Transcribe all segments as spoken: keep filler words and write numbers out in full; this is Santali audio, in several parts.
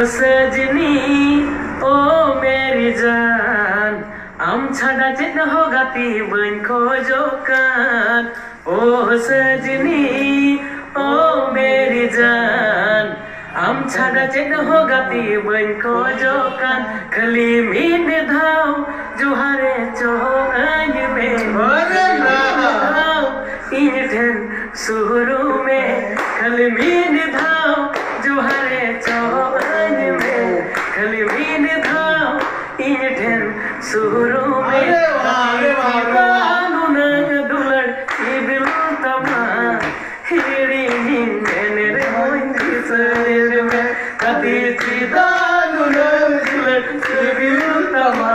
ᱥᱟᱡᱽᱱᱤ, ᱳ ᱢᱮᱨᱤ ᱡᱟᱱ, ᱟᱢ ᱪᱷᱟᱰᱟ ᱪᱮᱫ ᱦᱚᱸ ᱜᱟᱛᱮ ᱵᱟᱹᱧ ᱠᱷᱚᱡᱚᱜ ᱠᱟᱱ᱾ ᱳ ᱥᱟᱡᱽᱱᱤ, ᱳ ᱢᱮᱨᱤ ᱡᱟᱱ, ᱟᱢ ᱪᱷᱟᱰᱟ ᱪᱮᱫ ᱦᱚᱸ ᱜᱟᱛᱮ ᱵᱟᱹᱧ ᱠᱷᱚᱡᱚᱜ ᱠᱟᱱ᱾ ᱠᱷᱟᱹᱞᱤ ᱢᱤᱫ ᱫᱷᱟᱣ ᱡᱚᱦᱟᱨᱮ ᱪᱚᱦᱚᱜ ᱟᱹᱧ ᱢᱮ᱾ ᱟᱨᱮ ᱵᱟᱵᱟ᱾ ᱢᱤᱫ ᱫᱷᱟᱣ ᱤᱧ ᱴᱷᱮᱱ ᱥᱩᱨᱩᱜ ᱢᱮ᱾ ᱠᱷᱟᱹᱞᱤ ᱢᱤᱫ ᱫᱷᱟᱣ ᱡᱚᱦᱟᱨᱮ ᱪᱚᱦᱚᱜ ᱟᱹᱧ ᱢᱮ᱾ ᱠᱷᱟᱹᱞᱤ ᱢᱤᱫ ᱫᱷᱟᱣ ᱤᱧ ᱴᱷᱮᱱ ᱥᱩᱨᱩᱜ ᱢᱮ᱾ ᱟᱨᱮ ᱵᱟᱵᱟ, ᱟᱨᱮ ᱵᱟᱵᱟ᱾ ᱱᱩᱱᱟᱹᱜ ᱫᱩᱞᱟᱹᱲ ᱥᱤᱵᱤᱞ ᱛᱟᱢᱟ᱾ ᱦᱤᱲᱤᱧᱤᱧ ᱢᱮᱱ ᱨᱮᱦᱚᱸᱧ ᱫᱤᱥᱟᱹᱭᱮᱫ ᱢᱮ᱾ ᱜᱟᱛᱮ ᱪᱮᱫᱟᱜ ᱱᱩᱱᱟᱹᱜ ᱫᱩᱞᱟᱹᱲ ᱥᱤᱵᱤᱞ ᱛᱟᱢᱟ?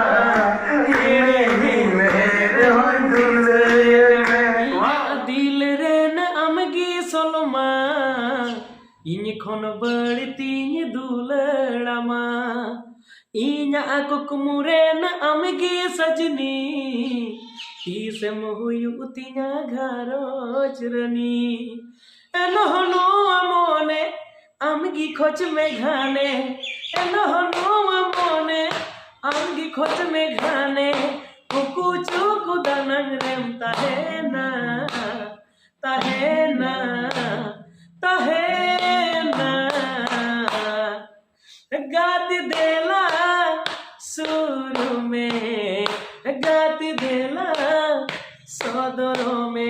ᱦᱤᱲᱤᱧᱤᱧ ᱢᱮᱱ ᱨᱮᱦᱚᱸᱧ ᱫᱤᱥᱟᱹᱭᱮᱫ ᱢᱮ᱾ ᱤᱧᱟᱜ ᱫᱤᱞ ᱨᱮᱱ ᱟᱢᱜᱮ ᱥᱚᱞᱢᱟ, ᱤᱧ ᱠᱷᱚᱱ ᱵᱟᱹᱲᱛᱤᱧ ᱫᱩᱞᱟᱹᱲᱟᱢᱟ᱾ ᱤᱧᱟᱜ ᱠᱩᱠᱢᱩ ᱨᱮᱱ ᱟᱢᱜᱮ ᱥᱟᱡᱽᱱᱤ, ᱛᱤᱥᱮᱢ ᱦᱩᱭᱩᱜ ᱛᱤᱧᱟ ᱜᱷᱟᱨᱚᱸᱡᱽ ᱨᱟᱹᱱᱤ᱾ ᱮᱱᱦᱚᱸ ᱱᱚᱣᱟ ᱢᱚᱱᱮ ᱟᱢᱜᱮ ᱠᱷᱚᱡᱽ ᱢᱮ ᱜᱷᱟᱱᱮ, ᱮᱱᱦᱚᱸ ᱱᱚᱣᱟ ᱢᱚᱱᱮ ᱟᱢᱜᱮ ᱠᱷᱚᱡᱽ ᱢᱮ ᱜᱷᱟᱱᱮ᱾ ᱩᱠᱩ ᱪᱩᱠᱩ ᱫᱟᱱᱟᱝ ᱨᱮᱢ ᱛᱟᱦᱮᱱᱟ, ᱛᱟᱦᱮᱱᱟ, ᱛᱟᱦᱮᱱᱟ᱾ ᱜᱟᱛᱮ ᱫᱮᱞᱟ ᱥᱩᱨᱩᱜ ᱢᱮ, ᱜᱟᱛᱮ ᱫᱮᱞᱟ ᱥᱚᱫᱚᱨᱚᱜ ᱢᱮ᱾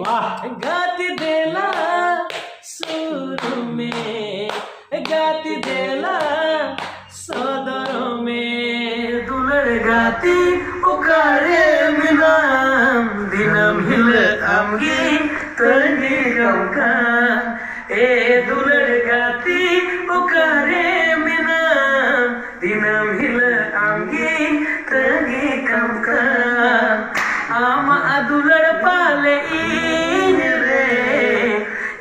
ᱵᱟᱦ᱾ ᱜᱟᱛᱮ ᱫᱮᱞᱟ ᱥᱩᱨᱩᱜ ᱢᱮ, ᱜᱟᱛᱮ ᱫᱮᱞᱟ ᱥᱚᱫᱚᱨᱚᱜ ᱢᱮ᱾ ᱫᱩᱞᱟᱹᱲ ᱜᱟᱛᱮ ᱚᱠᱟᱨᱮ ᱢᱮᱱᱟᱢ? ᱫᱤᱱᱟᱹᱢ ᱦᱤᱞᱳᱜ ᱟᱢᱜᱮ ᱛᱟᱺᱜᱤ ᱠᱟᱢ ᱠᱟᱱ᱾ ᱮ ᱫᱩᱞᱟᱹᱲ ᱜᱟᱛᱮ ᱚᱠᱟᱨᱮ ᱢᱮᱱᱟᱢ? ᱫᱤᱱᱟᱹᱢ ᱦᱤᱞᱳᱜ ᱟᱢᱜᱮ ᱛᱟᱺᱜᱤ ᱠᱟᱢ ᱠᱟᱱ᱾ ᱟᱢᱟᱜ ᱫᱩᱞᱟᱹᱲ ᱯᱟᱞᱮ ᱤᱧ ᱨᱮ,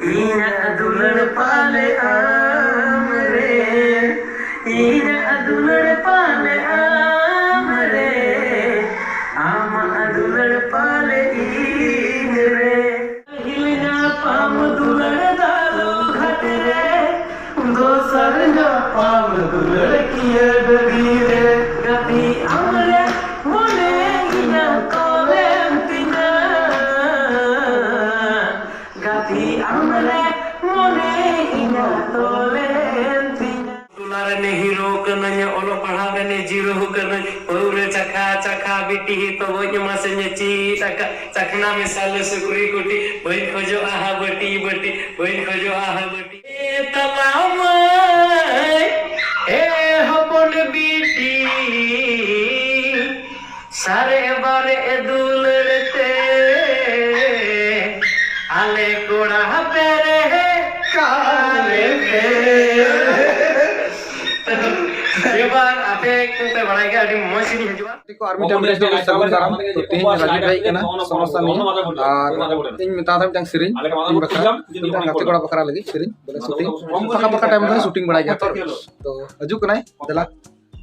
ᱤᱧᱟᱜ ᱫᱩᱞᱟᱹᱲ ᱯᱟᱞᱮ ᱟᱢ ᱨᱮ, ᱤᱧᱟᱜ ᱫᱩᱞᱟᱹᱲ ᱯᱟᱞᱮ ᱟᱢ ᱨᱮ, ᱟᱢᱟᱜ ᱫᱩᱞᱟᱹᱲ ᱯᱟᱞᱮ ᱤᱧ ᱨᱮ᱾ ᱯᱟᱹᱦᱤᱞ ᱧᱟᱯᱟᱢ ᱫᱩᱞᱟᱹᱲ ᱫᱟᱞᱩ ᱜᱷᱟᱴ ᱨᱮ, ᱫᱚᱥᱟᱨ ᱧᱟᱯᱟᱢ ᱞᱟᱹᱲᱠᱤᱭᱟᱹ ᱰᱟᱹᱰᱤ ᱨᱮ ᱜᱟᱛᱮ ᱟᱢ ᱨᱮ ᱢᱚᱱᱮ ᱤᱧᱟᱹᱜ ᱛᱚᱞᱮᱱ ᱛᱤᱧᱟ᱾ ᱜᱟᱛᱮ ᱟᱢ ᱨᱮ ᱢᱚᱱᱮ ᱤᱧᱟᱹᱜ ᱛᱚᱞᱮᱱ ᱛᱤᱧᱟ᱾ ᱴᱚᱞᱟ ᱨᱮᱱᱮ ᱦᱤᱨᱳ ᱠᱟᱹᱱᱟᱹᱧ, ᱚᱞᱚᱜ ᱯᱟᱲᱦᱟᱣ ᱨᱮᱱᱮ ᱡᱤᱨᱳ ᱠᱟᱹᱱᱟᱹᱧ, ᱯᱟᱹᱣᱨᱟᱹ ᱪᱟᱠᱷᱟ ᱪᱟᱠᱷᱟ ᱵᱤᱴᱤ ᱛᱚᱜᱚᱡ ᱢᱟᱥᱮᱧ ᱪᱮᱫ ᱟᱠᱟᱫ, ᱪᱟᱠᱷᱱᱟ ᱢᱮᱥᱟᱞ ᱥᱩᱠᱨᱤ ᱠᱩᱴᱤ, ᱵᱟᱹᱧ ᱠᱷᱚᱡᱚᱜᱼᱟ ᱦᱟᱵᱟᱹᱴᱤ ᱵᱟᱹᱴᱤ, ᱵᱟᱹᱧ ᱠᱷᱚᱡᱚᱜᱼᱟ ᱦᱟᱵᱟᱹᱴᱤ᱾ ᱮ ᱛᱟᱞᱟ ᱢᱟᱹᱭ, ᱮ ᱦᱚᱯᱚᱱ ᱵᱤᱴᱤ, ᱥᱟᱨᱮ ᱵᱟᱨᱮ ᱫᱩᱞᱟᱹᱲ ᱛᱮ ᱟᱞᱮ ᱠᱚᱲᱟ ᱯᱮᱨᱮ ᱠᱟᱞᱮ ᱯᱮ᱾ ᱮᱵᱟᱨ ᱟᱯᱮ ᱠᱚᱯᱮ ᱵᱟᱲᱟᱭ ᱜᱮᱭᱟ, ᱟᱹᱰᱤ ᱢᱚᱡᱽ ᱥᱮᱨᱮᱧ ᱦᱤᱡᱩᱜᱼᱟ᱾ ᱠᱚ ᱟᱨ ᱢᱤᱫᱴᱟᱝ ᱵᱮᱥ ᱵᱮᱥ ᱥᱟᱹᱜᱩᱱ ᱫᱟᱨᱟᱢ᱾ ᱛᱚ, ᱛᱮᱦᱮᱧ ᱨᱟᱡᱤᱵ ᱵᱷᱟᱭ ᱠᱟᱱᱟ ᱥᱚᱢᱚᱥᱥᱟ ᱱᱤᱭᱮ, ᱟᱨ ᱤᱧ ᱢᱮᱛᱟᱣ ᱫᱟ ᱢᱤᱫᱴᱟᱝ ᱥᱮᱨᱮᱧ ᱤᱧ ᱵᱟᱠᱷᱨᱟ, ᱢᱤᱫᱴᱟᱝ ᱜᱟᱛᱮ ᱠᱚᱲᱟ ᱵᱟᱠᱷᱨᱟ ᱞᱟᱹᱜᱤᱫ ᱥᱮᱨᱮᱧ, ᱵᱚᱞᱮ ᱥᱩᱴᱤᱝ ᱯᱷᱟᱸᱠᱟ ᱯᱷᱟᱸᱠᱟ ᱴᱟᱭᱤᱢ ᱨᱮ ᱥᱩᱴᱤᱝ ᱵᱟᱲᱟᱭ ᱜᱮᱭᱟ ᱛᱚ᱾ ᱛᱚ, ᱦᱤᱡᱩᱜ ᱠᱟᱱᱟᱭ, ᱫᱮᱞᱟ,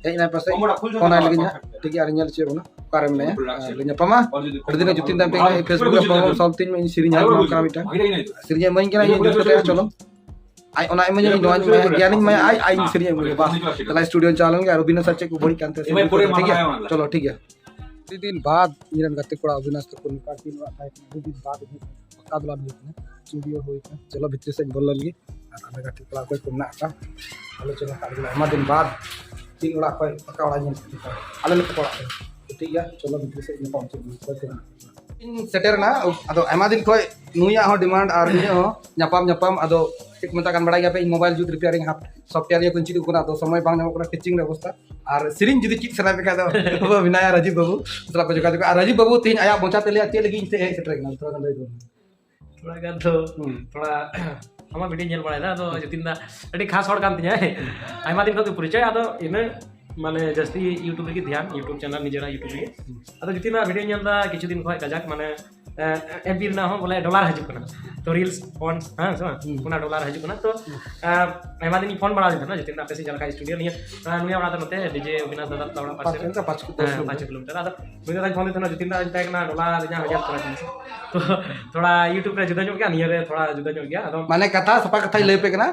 ᱦᱮᱡ ᱮᱱᱟᱭ ᱯᱟᱥᱮᱡ, ᱯᱷᱳᱱ ᱟᱭ ᱞᱟᱹᱜᱤᱫ ᱦᱟᱸᱜ, ᱴᱷᱤᱠ ᱜᱮᱭᱟ, ᱟᱨ ᱧᱮᱞ ᱦᱚᱪᱚᱭᱮᱫ ᱵᱚᱱᱟ ᱚᱠᱟᱨᱮ ᱢᱮᱱᱟᱭᱟ᱾ ᱟᱨ ᱞᱮ ᱧᱟᱯᱟᱢᱟ᱾ ᱟᱹᱰᱤ ᱫᱤᱱ ᱨᱮ ᱡᱩᱛᱤᱱ ᱫᱟ ᱢᱤᱫᱴᱟᱝ Facebook ᱨᱮ ᱯᱨᱚᱢᱳᱥᱚᱱ ᱛᱤᱧ ᱢᱮ, ᱤᱧ ᱥᱮᱨᱮᱧ ᱟᱸᱡᱚᱢ ᱠᱟᱱᱟ ᱢᱤᱫᱴᱟᱝ ᱥᱮᱨᱮᱧ ᱮ ᱤᱢᱟᱹᱧ ᱠᱟᱱᱟ, ᱤᱧ ᱡᱩᱛ ᱠᱟᱛᱮ ᱪᱚᱞᱚ᱾ ᱟᱡ ᱚᱱᱟ ᱤᱢᱟᱹᱧᱟ, ᱤᱧ ᱱᱚᱣᱟᱧ ᱮᱢᱟᱭᱟ, ᱜᱮᱭᱟᱱᱤᱧ ᱮᱢᱟᱭᱟ, ᱟᱡ, ᱟᱡ ᱤᱧ ᱥᱮᱨᱮᱧ ᱮ ᱮᱢᱟᱹᱧᱟ, ᱵᱟᱥ᱾ ᱛᱟᱦᱞᱮ ᱥᱴᱩᱰᱤᱭᱳ ᱪᱟᱞᱟᱣ ᱞᱮᱱ ᱜᱮ, ᱟᱨ ᱨᱚᱵᱤᱱᱫᱨᱚ ᱥᱟᱨ ᱪᱮᱫ ᱠᱚ ᱵᱟᱹᱲᱤᱡ ᱠᱟᱱ ᱛᱟᱭᱟ, ᱴᱷᱤᱠ ᱜᱮᱭᱟ, ᱪᱚᱞᱚ, ᱴᱷᱤᱠ ᱜᱮᱭᱟ᱾ ᱟᱹᱰᱤ ᱫᱤᱱ ᱵᱟᱫ ᱤᱧ ᱨᱮᱱ ᱜᱟᱛᱮ ᱠᱚᱲᱟ ᱚᱵᱤᱱᱟᱥ ᱛᱟᱠᱚ ᱱᱚᱝᱠᱟ ᱴᱤᱢ ᱚᱲᱟᱜ ᱛᱟᱦᱮᱸ ᱠᱟᱱᱟ, ᱟᱹᱰᱤ ᱫᱤᱱ ᱵᱟᱫ ᱤᱧ ᱦᱮᱡ ᱠᱟᱱᱟ, ᱯᱟᱠᱟ ᱫᱚᱞᱟᱱ ᱦᱩᱭ ᱠᱟᱱᱟ, ᱥᱴᱩᱰᱤᱭᱳ ᱦᱩᱭ ᱠᱟᱱᱟ᱾ ᱪᱚᱞᱚ ᱵᱷᱤᱛᱨᱤ ᱥᱮᱫ ᱵᱚᱞᱚ ᱞᱮᱱ ᱜᱮ, ᱟᱨ ᱟᱞᱮ ᱜᱟᱛᱮ ᱠᱚᱲᱟ ᱚᱠᱚᱭ ᱠᱚ ᱢᱮᱱᱟᱜ ᱠᱚᱣᱟ, ᱟᱞᱳᱪᱚᱱᱟ ᱠᱟᱜ ᱞᱮᱜᱮ᱾ ᱟᱭᱢᱟ ᱫᱤᱱ ᱵᱟᱫ ᱴᱤᱢ ᱚᱲᱟᱜ ᱠᱷᱚᱡ ᱯᱟᱠᱟ ᱚᱲᱟᱜ ᱧᱮᱞ ᱠᱟᱛᱮ ᱟᱞᱮ ᱞᱮ ᱯᱟᱠᱟ ᱚᱲᱟᱜ ᱠᱟᱱᱟ᱾ ᱴᱷᱤᱠ ᱜᱮᱭᱟ, ᱪᱚᱞᱚ ᱵᱷᱤᱛᱨᱤ ᱥᱮᱫ ᱧᱟᱯᱟᱢ ᱦᱚᱪᱚ ᱵᱚᱱ, ᱚᱠᱚᱭ ᱠᱚ ᱢᱮᱱᱟᱜ ᱠᱚᱣᱟ᱾ ᱤᱧ ᱥᱮᱴᱮᱨ ᱮᱱᱟ, ᱟᱫᱚ ᱟᱭᱢᱟ ᱫᱤᱱ ᱠᱷᱚᱡ ᱱᱩᱭᱟᱜ ᱦᱚᱸ ᱰᱤᱢᱟᱱᱰ ᱟᱨ ᱤᱧᱟᱹᱜ ᱦᱚᱸ ᱧᱟᱯᱟᱢ ᱧᱟᱯᱟᱢ, ᱟᱫᱚ ᱪᱮᱫ ᱠᱚ ᱢᱮᱛᱟᱜ ᱠᱟᱱ ᱵᱟᱲᱟᱭ ᱜᱮᱭᱟ ᱯᱮ, ᱤᱧ ᱢᱳᱵᱟᱭᱤᱞ ᱡᱩᱛ ᱨᱤᱯᱮᱭᱟᱨᱤᱝ ᱦᱟᱯ ᱥᱚᱯᱷᱴᱣᱮᱭᱟᱨ ᱤᱭᱟᱹ ᱠᱚᱧ ᱪᱮᱫ ᱟᱠᱚ ᱠᱟᱱᱟ, ᱟᱫᱚ ᱥᱚᱢᱚᱭ ᱵᱟᱝ ᱧᱟᱢᱚᱜ ᱠᱟᱱᱟ ᱴᱤᱪᱤᱝ ᱨᱮ ᱚᱵᱚᱥᱛᱟ᱾ ᱟᱨ ᱥᱮᱨᱮᱧ ᱡᱩᱫᱤ ᱪᱮᱫ ᱥᱟᱱᱟᱭ ᱯᱮ ᱠᱷᱟᱡ ᱫᱚ ᱵᱟᱹᱵᱩ ᱢᱮᱱᱟᱭᱟ ᱨᱟᱡᱤᱵ ᱵᱟᱹᱵᱩ, ᱥᱟᱞᱟᱜ ᱯᱮ ᱡᱳᱜᱟᱡᱳᱜᱽ᱾ ᱟᱨ ᱨᱟᱡᱤᱵ ᱵᱟᱹᱵᱩ ᱛᱮᱦᱮᱧ ᱟᱭᱟᱜ ᱢᱚᱪᱟ ᱛᱮ ᱞᱟᱹᱭᱟ ᱪᱮᱫ ᱞᱟᱹᱜᱤᱫ ᱤᱧ ᱴᱷᱮᱱ ᱦᱮᱡ ᱥᱮᱴᱮᱨ ᱠᱟᱱᱟ, ᱛᱷᱚᱲᱟ ᱜᱟᱱ ᱞᱟᱹᱭ ᱛᱟᱵᱚᱱ ᱢᱮ᱾ ᱛᱷᱚᱲᱟ ᱜᱟᱱ ᱫᱚ, ᱦᱩᱸ᱾ ᱛᱷᱚᱲᱟ ᱟᱢᱟᱜ ᱵᱷᱤᱰᱤᱭᱳ ᱧᱮᱞ ᱵᱟᱲᱟᱭᱮᱫᱟ, ᱟᱫᱚ ᱡᱚᱛᱤᱱ ᱫᱟ ᱟᱹᱰᱤ ᱠᱷᱟᱥ ᱦᱚᱲ ᱠᱟᱱ ᱛᱤᱧᱟᱭ᱾ ᱟᱭᱢᱟ ᱫᱤᱱ ᱠᱷᱚᱱ ᱜᱮ ᱯᱚᱨᱤᱪᱚᱭ, ᱟᱫᱚ ᱤᱱᱟᱹ ᱢᱟᱱᱮ ᱡᱟᱹᱥᱛᱤ YouTube ᱨᱮᱜᱮ ᱫᱷᱮᱭᱟᱱ, YouTube ᱪᱮᱱᱮᱞ ᱱᱤᱡᱮᱨᱟᱜ YouTube ᱨᱮᱜᱮ᱾ ᱦᱩᱸ᱾ ᱟᱫᱚ ᱡᱚᱛᱤᱱ ᱫᱟ ᱵᱷᱤᱰᱤᱭᱳ ᱧᱮᱞ ᱫᱟ ᱠᱤᱪᱷᱩ ᱫᱤᱱ ᱠᱷᱚᱱ ᱠᱟᱡᱟᱠ, ᱢᱟᱱᱮ, ᱮ, ᱮᱯᱷ ᱵᱤ ᱨᱮᱱᱟᱜ ᱦᱚᱸ ᱵᱚᱞᱮ ᱰᱚᱞᱟᱨ ᱦᱤᱡᱩᱜ ᱠᱟᱱᱟ᱾ ᱛᱚ ᱨᱤᱞᱥ ᱯᱷᱳᱱ, ᱦᱮᱸ ᱥᱮ ᱵᱟᱝ? ᱦᱩᱸ᱾ ᱚᱱᱟ ᱰᱚᱞᱟᱨ ᱦᱤᱡᱩᱜ ᱠᱟᱱᱟ᱾ ᱛᱚ, ᱦᱩᱸ᱾ ᱮ, ᱟᱭᱢᱟ ᱫᱤᱱ ᱤᱧ ᱯᱷᱳᱱ ᱵᱟᱲᱟ ᱞᱮᱫᱟ ᱡᱚᱛᱤᱱ ᱫᱟ ᱟᱯᱮ ᱥᱮᱫ ᱡᱟᱦᱟᱸ ᱞᱮᱠᱟ ᱥᱴᱩᱰᱤᱭᱳ ᱱᱤᱭᱟᱹ, ᱮ, ᱱᱩᱭᱟᱜ ᱚᱲᱟᱜ ᱫᱚ ᱱᱚᱛᱮ ᱰᱤᱡᱮ ᱚᱵᱤᱱᱟᱥ ᱫᱟᱫᱟ ᱛᱟᱠᱚ ᱚᱲᱟᱜ ᱯᱟᱥᱮ᱾ ᱯᱟᱸᱪ ᱠᱤᱞᱳᱢᱤᱴᱟᱨ, ᱯᱟᱸᱪ ᱠᱤᱞᱳᱢᱤᱴᱟᱨ᱾ ᱦᱮᱸ, ᱯᱟᱸᱪ ᱠᱤᱞᱳᱢᱤᱴᱟᱨ᱾ ᱟᱫᱚ ᱱᱩᱭ ᱫᱟᱫᱟᱧ ᱯᱷᱳᱱ ᱞᱮᱫ ᱛᱟᱦᱮᱱᱟ, ᱡᱚᱛᱤᱱ ᱫᱟ ᱢᱮᱛᱟᱭ ᱠᱟᱱᱟ, "ᱰᱚᱞᱟᱨ ᱤᱧᱟᱹᱜ ᱦᱟᱡᱟᱨ ᱛᱷᱚᱲᱟ ᱡᱤᱱᱤᱥ᱾" ᱛᱚ ᱛᱷᱚᱲᱟ YouTube ᱨᱮ ᱡᱩᱫᱟᱹ ᱧᱚᱜ ᱜᱮᱭᱟ, ᱱᱤᱭᱟᱹ ᱨᱮ ᱛᱷᱚᱲᱟ ᱡᱩᱫᱟᱹ ᱧᱚᱜ ᱜᱮᱭᱟ᱾ ᱟᱫᱚ ᱢᱟᱱᱮ ᱠᱟᱛᱷᱟ ᱥᱟᱯᱷᱟ ᱠᱟᱛᱷᱟᱧ ᱞᱟᱹᱭ ᱟᱯᱮ ᱠᱟᱱᱟ,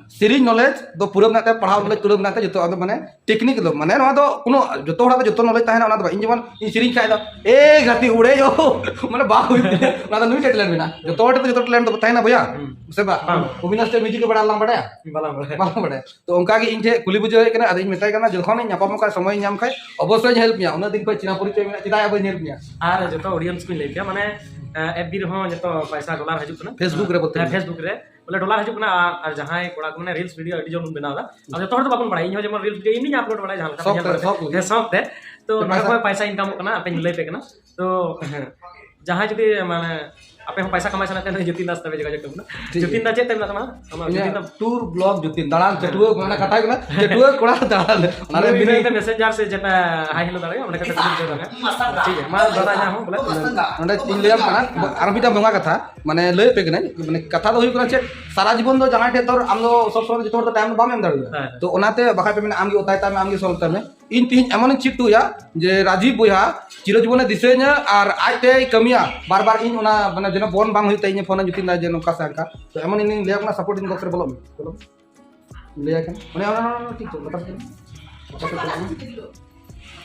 ᱥᱮᱨᱮᱧ ᱱᱚᱞᱮᱡᱽ ᱫᱚ ᱯᱩᱨᱟᱹ ᱢᱮᱱᱟᱜ ᱛᱟᱭᱟ, ᱯᱟᱲᱦᱟᱣ ᱱᱚᱞᱮᱡᱽ ᱯᱩᱨᱟᱹ ᱢᱮᱱᱟᱜ ᱛᱟᱭᱟ, ᱡᱚᱛᱚ ᱟᱫᱚ ᱢᱟᱱᱮ ᱴᱮᱠᱱᱤᱠ ᱫᱚ ᱢᱟᱱᱮ ᱱᱚᱣᱟ ᱫᱚ ᱠᱳᱱᱳ ᱡᱚᱛᱚ ᱦᱚᱲᱟᱜ ᱫᱚ ᱡᱚᱛᱚ ᱱᱚᱞᱮᱡᱽ ᱛᱟᱦᱮᱱᱟ ᱚᱱᱟ ᱫᱚ ᱵᱟᱝ᱾ ᱤᱧ ᱡᱮᱢᱚᱱ ᱤᱧ ᱥᱮᱨᱮᱧ ᱠᱷᱟᱡ ᱫᱚ ᱮ ᱜᱟᱛᱮ ᱩᱲᱮ ᱭᱳ ᱢᱟᱱᱮ ᱵᱟᱝ ᱦᱩᱭᱩᱜ ᱛᱤᱧᱟ᱾ ᱚᱱᱟ ᱫᱚ ᱱᱩᱭ ᱴᱷᱮᱡ ᱴᱮᱞᱮᱱᱴ ᱢᱮᱱᱟᱜᱼᱟ, ᱡᱚᱛᱚ ᱦᱚᱲ ᱴᱷᱮᱡ ᱫᱚ ᱡᱚᱛᱚ ᱴᱮᱞᱮᱱᱴ ᱫᱚ ᱛᱟᱦᱮᱱᱟ ᱵᱚᱭᱦᱟ, ᱦᱩᱸ᱾ ᱥᱮ ᱵᱟᱝ? ᱵᱟᱝ᱾ ᱚᱵᱤᱱᱟᱥ ᱴᱷᱮᱡ ᱢᱤᱭᱩᱡᱤᱠ ᱮ ᱵᱟᱲᱟᱭᱟ, ᱞᱟᱝ ᱵᱟᱲᱟᱭᱟ? ᱵᱟᱞᱟᱝ ᱵᱟᱲᱟᱭᱟ᱾ ᱵᱟᱝ ᱵᱟᱲᱟᱭᱟ᱾ ᱛᱚ ᱚᱱᱠᱟ ᱜᱮ ᱤᱧ ᱴᱷᱮᱡ ᱠᱩᱞᱤ ᱵᱩᱡᱷᱟᱹᱣ ᱦᱮᱡ ᱠᱟᱱᱟ, ᱟᱫᱚ ᱤᱧ ᱢᱮᱛᱟᱭ ᱠᱟᱱᱟ ᱡᱚᱠᱷᱚᱱ ᱤᱧ ᱧᱟᱯᱟᱢᱚᱜ ᱠᱷᱟᱡ ᱥᱚᱢᱚᱭ ᱤᱧ ᱧᱟᱢ ᱠᱷᱟᱡ ᱚᱵᱚᱥᱥᱳᱭ ᱤᱧ ᱦᱮᱞᱯ ᱢᱮᱭᱟ, ᱩᱱᱟᱹᱜ ᱫᱤᱱ ᱠᱷᱚᱡ ᱪᱤᱱᱟ ᱯᱚᱨᱤᱪᱚᱭ ᱢᱮᱱᱟᱜᱼᱟ, ᱪᱮᱫᱟᱜ ᱟᱵᱚᱧ ᱦᱮᱞᱯ ᱢᱮᱭᱟ? ᱟᱨ ᱡᱚᱛᱚ ᱚᱰᱤᱭᱮᱱᱥ ᱠᱚᱧ ᱞᱟᱹᱭ ᱯᱮᱭᱟ, ᱢᱟᱱᱮ ᱮᱯᱷ ᱵᱤ ᱨᱮᱦᱚᱸ ᱡᱚᱛᱚ ᱯᱚᱭᱥᱟ ᱰᱚᱞᱟᱨ ᱦᱤᱡᱩᱜ ᱠᱟᱱᱟ᱾ Facebook ᱨᱮ ᱵᱚᱞᱛᱮ ᱦᱮᱸ, ᱜᱮᱞᱮ᱾ Facebook ᱨᱮ ᱵᱚᱞᱮ ᱰᱚᱞᱟᱨ ᱦᱤᱡᱩᱜ ᱠᱟᱱᱟ᱾ ᱟᱨ, ᱟᱨ ᱡᱟᱦᱟᱸᱭ ᱠᱚᱲᱟ ᱠᱚ ᱢᱟᱱᱮ ᱨᱤᱞᱥ ᱵᱷᱤᱰᱤᱭᱳ ᱟᱹᱰᱤ ᱡᱚᱱ ᱵᱚᱱ ᱵᱮᱱᱟᱣ ᱮᱫᱟ, ᱟᱫᱚ ᱡᱚᱛᱚ ᱦᱚᱲ ᱫᱚ ᱵᱟᱵᱚᱱ ᱵᱟᱲᱟᱭᱟ, ᱤᱧ ᱦᱚᱸ ᱡᱮᱢᱚᱱ ᱨᱤᱞᱥ ᱵᱷᱤᱰᱤᱭᱳ ᱤᱧ ᱟᱯᱞᱳᱰ ᱵᱟᱲᱟᱭᱟ ᱡᱟᱦᱟᱸ ᱞᱮᱠᱟ ᱥᱚᱠ ᱯᱮ ᱧᱮᱞ ᱛᱮ, ᱵᱟᱲᱟᱭᱟ᱾ ᱥᱚᱠ ᱯᱮ᱾ ᱦᱮᱸ, ᱥᱚᱠ ᱛᱮ᱾ ᱛᱚ ᱯᱮ ᱱᱚᱰᱮ ᱯᱟᱭᱥᱟ᱾ ᱠᱷᱚᱱ ᱯᱟᱭᱥᱟ ᱤᱱᱠᱟᱢᱚᱜ ᱠᱟᱱᱟ, ᱟᱯᱮᱧ ᱞᱟᱹᱭ ᱯᱮ ᱠᱟᱱᱟ᱾ ᱛᱚ ᱡᱟᱦᱟᱸᱭ ᱡᱩᱫᱤ ᱢᱟᱱᱮ ᱟᱯᱮ ᱦᱚᱸ ᱯᱟᱭᱥᱟ ᱠᱟᱢᱟᱭ ᱥᱟᱱᱟ ᱯᱮ ᱠᱷᱟᱱ ᱡᱚᱛᱤᱱ ᱫᱟᱥ ᱛᱟᱵᱮ ᱡᱳᱜᱟᱡᱳᱜᱽ ᱛᱟᱵᱚᱱᱟ᱾ ᱴᱷᱤᱠ᱾ ᱡᱚᱛᱤᱱ ᱫᱟ ᱪᱮᱫ ᱛᱟᱭ ᱢᱮᱱᱟᱜ ᱛᱟᱢᱟ? ᱟᱢᱟᱜ ᱤᱧᱟᱹᱜ ᱡᱚᱛᱤᱱ ᱫᱟ ᱴᱩᱨ ᱵᱞᱚᱜ ᱡᱚᱛᱤᱱ ᱫᱟᱬᱟᱱ ᱦᱮᱸ᱾ ᱪᱟᱹᱴᱩᱣᱟᱹ ᱠᱚᱲᱟ ᱠᱟᱛᱷᱟ ᱠᱟᱱᱟ, ᱪᱟᱹᱴᱩᱣᱟᱹ ᱠᱚᱲᱟ ᱫᱟᱬᱟᱱ᱾ ᱚᱱᱟ ᱨᱮ ᱤᱧ ᱵᱤᱱᱟᱹ ᱢᱮᱥᱮᱧᱡᱟᱨ ᱥᱮ ᱪᱮᱫ, ᱦᱟᱭ ᱦᱮᱞᱳ ᱫᱟᱲᱮᱭᱟᱜᱼᱟ, ᱚᱸᱰᱮ ᱠᱷᱚᱱ ᱯᱮ ᱵᱩᱡᱷᱟᱹᱣ ᱫᱟᱲᱮᱭᱟᱜᱼᱟ᱾ ᱴᱷᱤᱠ ᱜᱮᱭᱟ, ᱢᱟ ᱫᱟᱫᱟ ᱡᱟᱦᱟᱸ ᱦᱚᱸ ᱵᱚᱞᱮ᱾ ᱱᱚᱰᱮ ᱤᱧ ᱞᱟᱹᱭᱟᱢ ᱠᱟᱱᱟ, ᱟᱨ ᱢᱤᱫᱴᱟᱝ ᱵᱚᱸᱜᱟ ᱠᱟᱛᱷᱟ, ᱢᱟᱱᱮ ᱞᱟᱹᱭ ᱯᱮ ᱠᱟᱹᱱᱟᱹᱧ, ᱢᱟᱱᱮ ᱠᱟᱛᱷᱟ ᱫᱚ ᱦᱩᱭᱩᱜ ᱠᱟᱱᱟ ᱪᱮᱫ, ᱥᱟᱨᱟ ᱡᱤᱵᱚᱱ ᱫᱚ ᱡᱟᱦᱟᱸᱭ ᱴᱷᱮᱡ ᱫᱚ ᱟᱢ ᱫᱚ ᱥᱚᱵ ᱥᱚᱢᱚᱭ ᱡᱚᱛᱚ ᱦᱚᱲ ᱫᱚ ᱴᱟᱭᱤᱢ ᱫᱚ ᱵᱟᱢ ᱮᱢ ᱫᱟᱲᱮᱭᱟᱜᱼᱟ᱾ ᱦᱮᱸ, ᱦᱮᱸ᱾ ᱛᱚ ᱚᱱᱟᱛᱮ ᱵᱟᱠᱷᱟᱡ ᱯᱮ ᱢᱮᱱᱟ ᱟᱢ ᱜᱮ ᱚᱛᱟᱭ ᱛᱟᱭ ᱢᱮ, ᱟᱢ ᱜᱮ ᱥᱚᱞᱵᱷ ᱛᱟᱭ ᱢᱮ᱾ ᱤᱧ ᱛᱮᱦᱮᱧ ᱮᱢᱚᱱᱤᱧ ᱪᱮᱫ ᱦᱚᱴᱚ ᱟᱭᱟ ᱡᱮ ᱨᱟᱡᱤᱵ ᱵᱚᱭᱦᱟ ᱪᱤᱨᱚᱡᱤᱵᱚᱱᱮ ᱫᱤᱥᱟᱹᱭᱧᱟ ᱟᱨ ᱟᱡᱛᱮᱭ ᱠᱟᱹᱢᱤᱭᱟ, ᱵᱟᱨ ᱵᱟᱨ ᱤᱧ ᱚᱱᱟ ᱢᱟᱱᱮ ᱡᱮᱱᱚ ᱵᱚᱱ ᱵᱟᱝ ᱦᱩᱭᱩᱜ ᱛᱟᱭ, ᱤᱧ ᱯᱷᱳᱱ ᱟᱹᱧ ᱡᱩᱛᱤᱱ ᱫᱟ ᱡᱮ ᱱᱚᱝᱠᱟ ᱥᱮ ᱦᱟᱱᱠᱟ᱾ ᱛᱚ ᱮᱢᱚᱱ ᱤᱧ ᱞᱟᱹᱭᱟ ᱠᱟᱱᱟ, ᱥᱟᱯᱳᱨᱴ ᱤᱱᱵᱚᱠᱥ ᱨᱮ ᱵᱚᱞᱚᱜ ᱢᱮ, ᱵᱚᱞᱚᱜ ᱢᱮ᱾ ᱞᱟᱹᱭᱟᱭ ᱠᱟᱱᱟ᱾ ᱚᱱᱮ ᱚᱱᱟ, ᱚᱱᱟ, ᱚᱱᱟ ᱴᱷᱤᱠ ᱛᱚ, ᱞᱟᱛᱟᱨ ᱥᱮᱫ᱾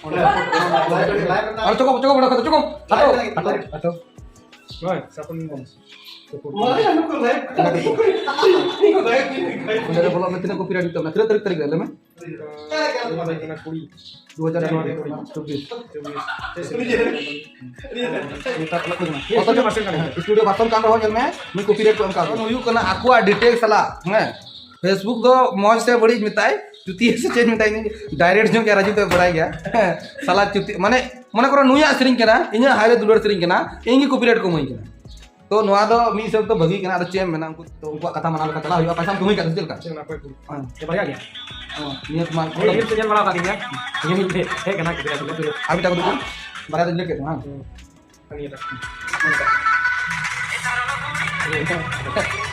ᱚᱸᱰᱮ᱾ ᱟᱨ ᱪᱚᱠᱚ, ᱪᱚᱠᱚ, ᱚᱸᱰᱮ ᱠᱷᱚᱱ ᱪᱚᱠᱚ᱾ ᱦᱟᱴᱚ, ᱦᱟᱴᱚ, ᱦᱟᱴᱚ᱾ ᱦᱳᱭ, ᱥᱟᱯᱳᱨᱴ ᱤᱱᱵᱚᱠᱥ᱾ ᱚᱸᱰᱮ ᱨᱮ ᱵᱚᱞᱚᱜ ᱢᱮ, ᱛᱤᱱᱟᱹᱜ ᱠᱚᱯᱤᱨᱟᱭᱤᱴ ᱦᱩᱭᱩᱜ ᱛᱟᱵᱚᱱᱟ? ᱛᱤᱱᱟᱹᱜ ᱛᱟᱹᱨᱤᱠᱷ, ᱛᱟᱹᱨᱤᱠᱷ ᱨᱮ ᱞᱟᱹᱭ ᱢᱮ? ᱫᱩ ᱦᱟᱡᱟᱨ ᱠᱩᱲᱤ᱾ ᱱᱮᱛᱟᱨ ᱯᱟᱞᱮ ᱠᱚ ᱡᱚᱢᱟ᱾ ᱦᱮᱸ, ᱥᱴᱩᱰᱤᱭᱳ ᱵᱷᱟᱨᱥᱚᱱ ᱠᱟᱱ ᱨᱮᱦᱚᱸ ᱧᱮᱞ ᱢᱮ, ᱢᱤᱫ ᱠᱚᱯᱤᱨᱟᱭᱤᱴ ᱠᱚ ᱮᱢ ᱠᱟᱣᱫᱟ᱾ ᱦᱩᱭᱩᱜ ᱠᱟᱱᱟ ᱟᱠᱚᱣᱟᱜ ᱰᱤᱴᱮᱞ ᱥᱟᱞᱟᱜ, ᱦᱮᱸ᱾ Facebook ᱫᱚ ᱢᱚᱡᱽ ᱥᱮ ᱵᱟᱹᱲᱤᱡ ᱢᱮᱛᱟᱭ, ᱡᱩᱛᱤ ᱥᱮ ᱪᱮᱫ ᱢᱮᱛᱟᱭ, ᱤᱧ ᱰᱟᱭᱨᱮᱠᱴ ᱧᱚᱜ ᱜᱮ ᱨᱟᱡᱤᱵ ᱫᱚᱭ ᱵᱟᱲᱟᱭ ᱜᱮᱭᱟ᱾ ᱦᱮᱸ, ᱥᱟᱞᱟ ᱡᱩᱛᱤ, ᱢᱟᱱᱮ, ᱢᱚᱱᱮ ᱠᱚᱨᱚ ᱱᱩᱭᱟᱜ ᱥᱮᱨᱮᱧ ᱠᱟᱱᱟ, ᱤᱧᱟᱹᱜ ᱦᱟᱭ ᱨᱮ ᱫᱩᱞᱟᱹᱲ ᱥᱮᱨᱮᱧ ᱠᱟᱱᱟ, ᱤᱧ ᱜᱮ ᱠᱚᱯᱤᱨᱟᱭᱤᱴ ᱠᱚ ᱤᱢᱟᱹᱧ ᱠᱟᱱᱟ᱾ ᱛᱚ ᱱᱚᱣᱟ ᱫᱚ ᱢᱤᱫ ᱦᱤᱥᱟᱹᱵ ᱫᱚ ᱵᱷᱟᱹᱜᱤ ᱠᱟᱱᱟ, ᱟᱫᱚ ᱪᱮᱫ ᱮᱢ ᱢᱮᱱᱟ, ᱩᱱᱠᱩ ᱛᱚ ᱩᱱᱠᱩᱣᱟᱜ ᱠᱟᱛᱷᱟ ᱢᱟᱱᱟᱣ ᱞᱮᱠᱟ ᱪᱟᱞᱟᱜ ᱦᱩᱭᱩᱜᱼᱟ᱾ ᱯᱟᱭᱥᱟᱢ ᱠᱟᱹᱢᱦᱟᱹᱭ ᱠᱟᱜ ᱥᱮ ᱪᱮᱫ ᱞᱮᱠᱟ? ᱪᱮᱫ ᱚᱱᱟ ᱠᱚᱭ ᱠᱩᱞ? ᱦᱮᱸ᱾ ᱪᱮᱫ ᱵᱟᱨᱭᱟ ᱜᱮᱭᱟ? ᱦᱮᱸ, ᱱᱤᱭᱟᱹ ᱢᱟ ᱦᱮᱸ, ᱨᱤᱞᱥ ᱧᱮᱞ ᱵᱟᱲᱟ ᱟᱠᱟᱫ ᱜᱮᱭᱟ᱾ ᱦᱮᱸ, ᱦᱮᱡ ᱠᱟᱱᱟ ᱠᱚᱯᱤᱨᱟᱭᱤᱴ᱾ ᱟᱨ ᱢᱤᱫᱴᱟᱝ ᱩᱫᱩᱜ ᱠᱚᱢ, ᱵᱟᱨᱭᱟ ᱫᱚᱧ ᱞᱟᱹᱭ ᱠᱮᱫ ᱫᱚ, ᱦᱮᱸ᱾ ᱦᱮᱸ᱾ ᱟᱨ ᱱᱤᱭᱟᱹᱴᱟᱜ᱾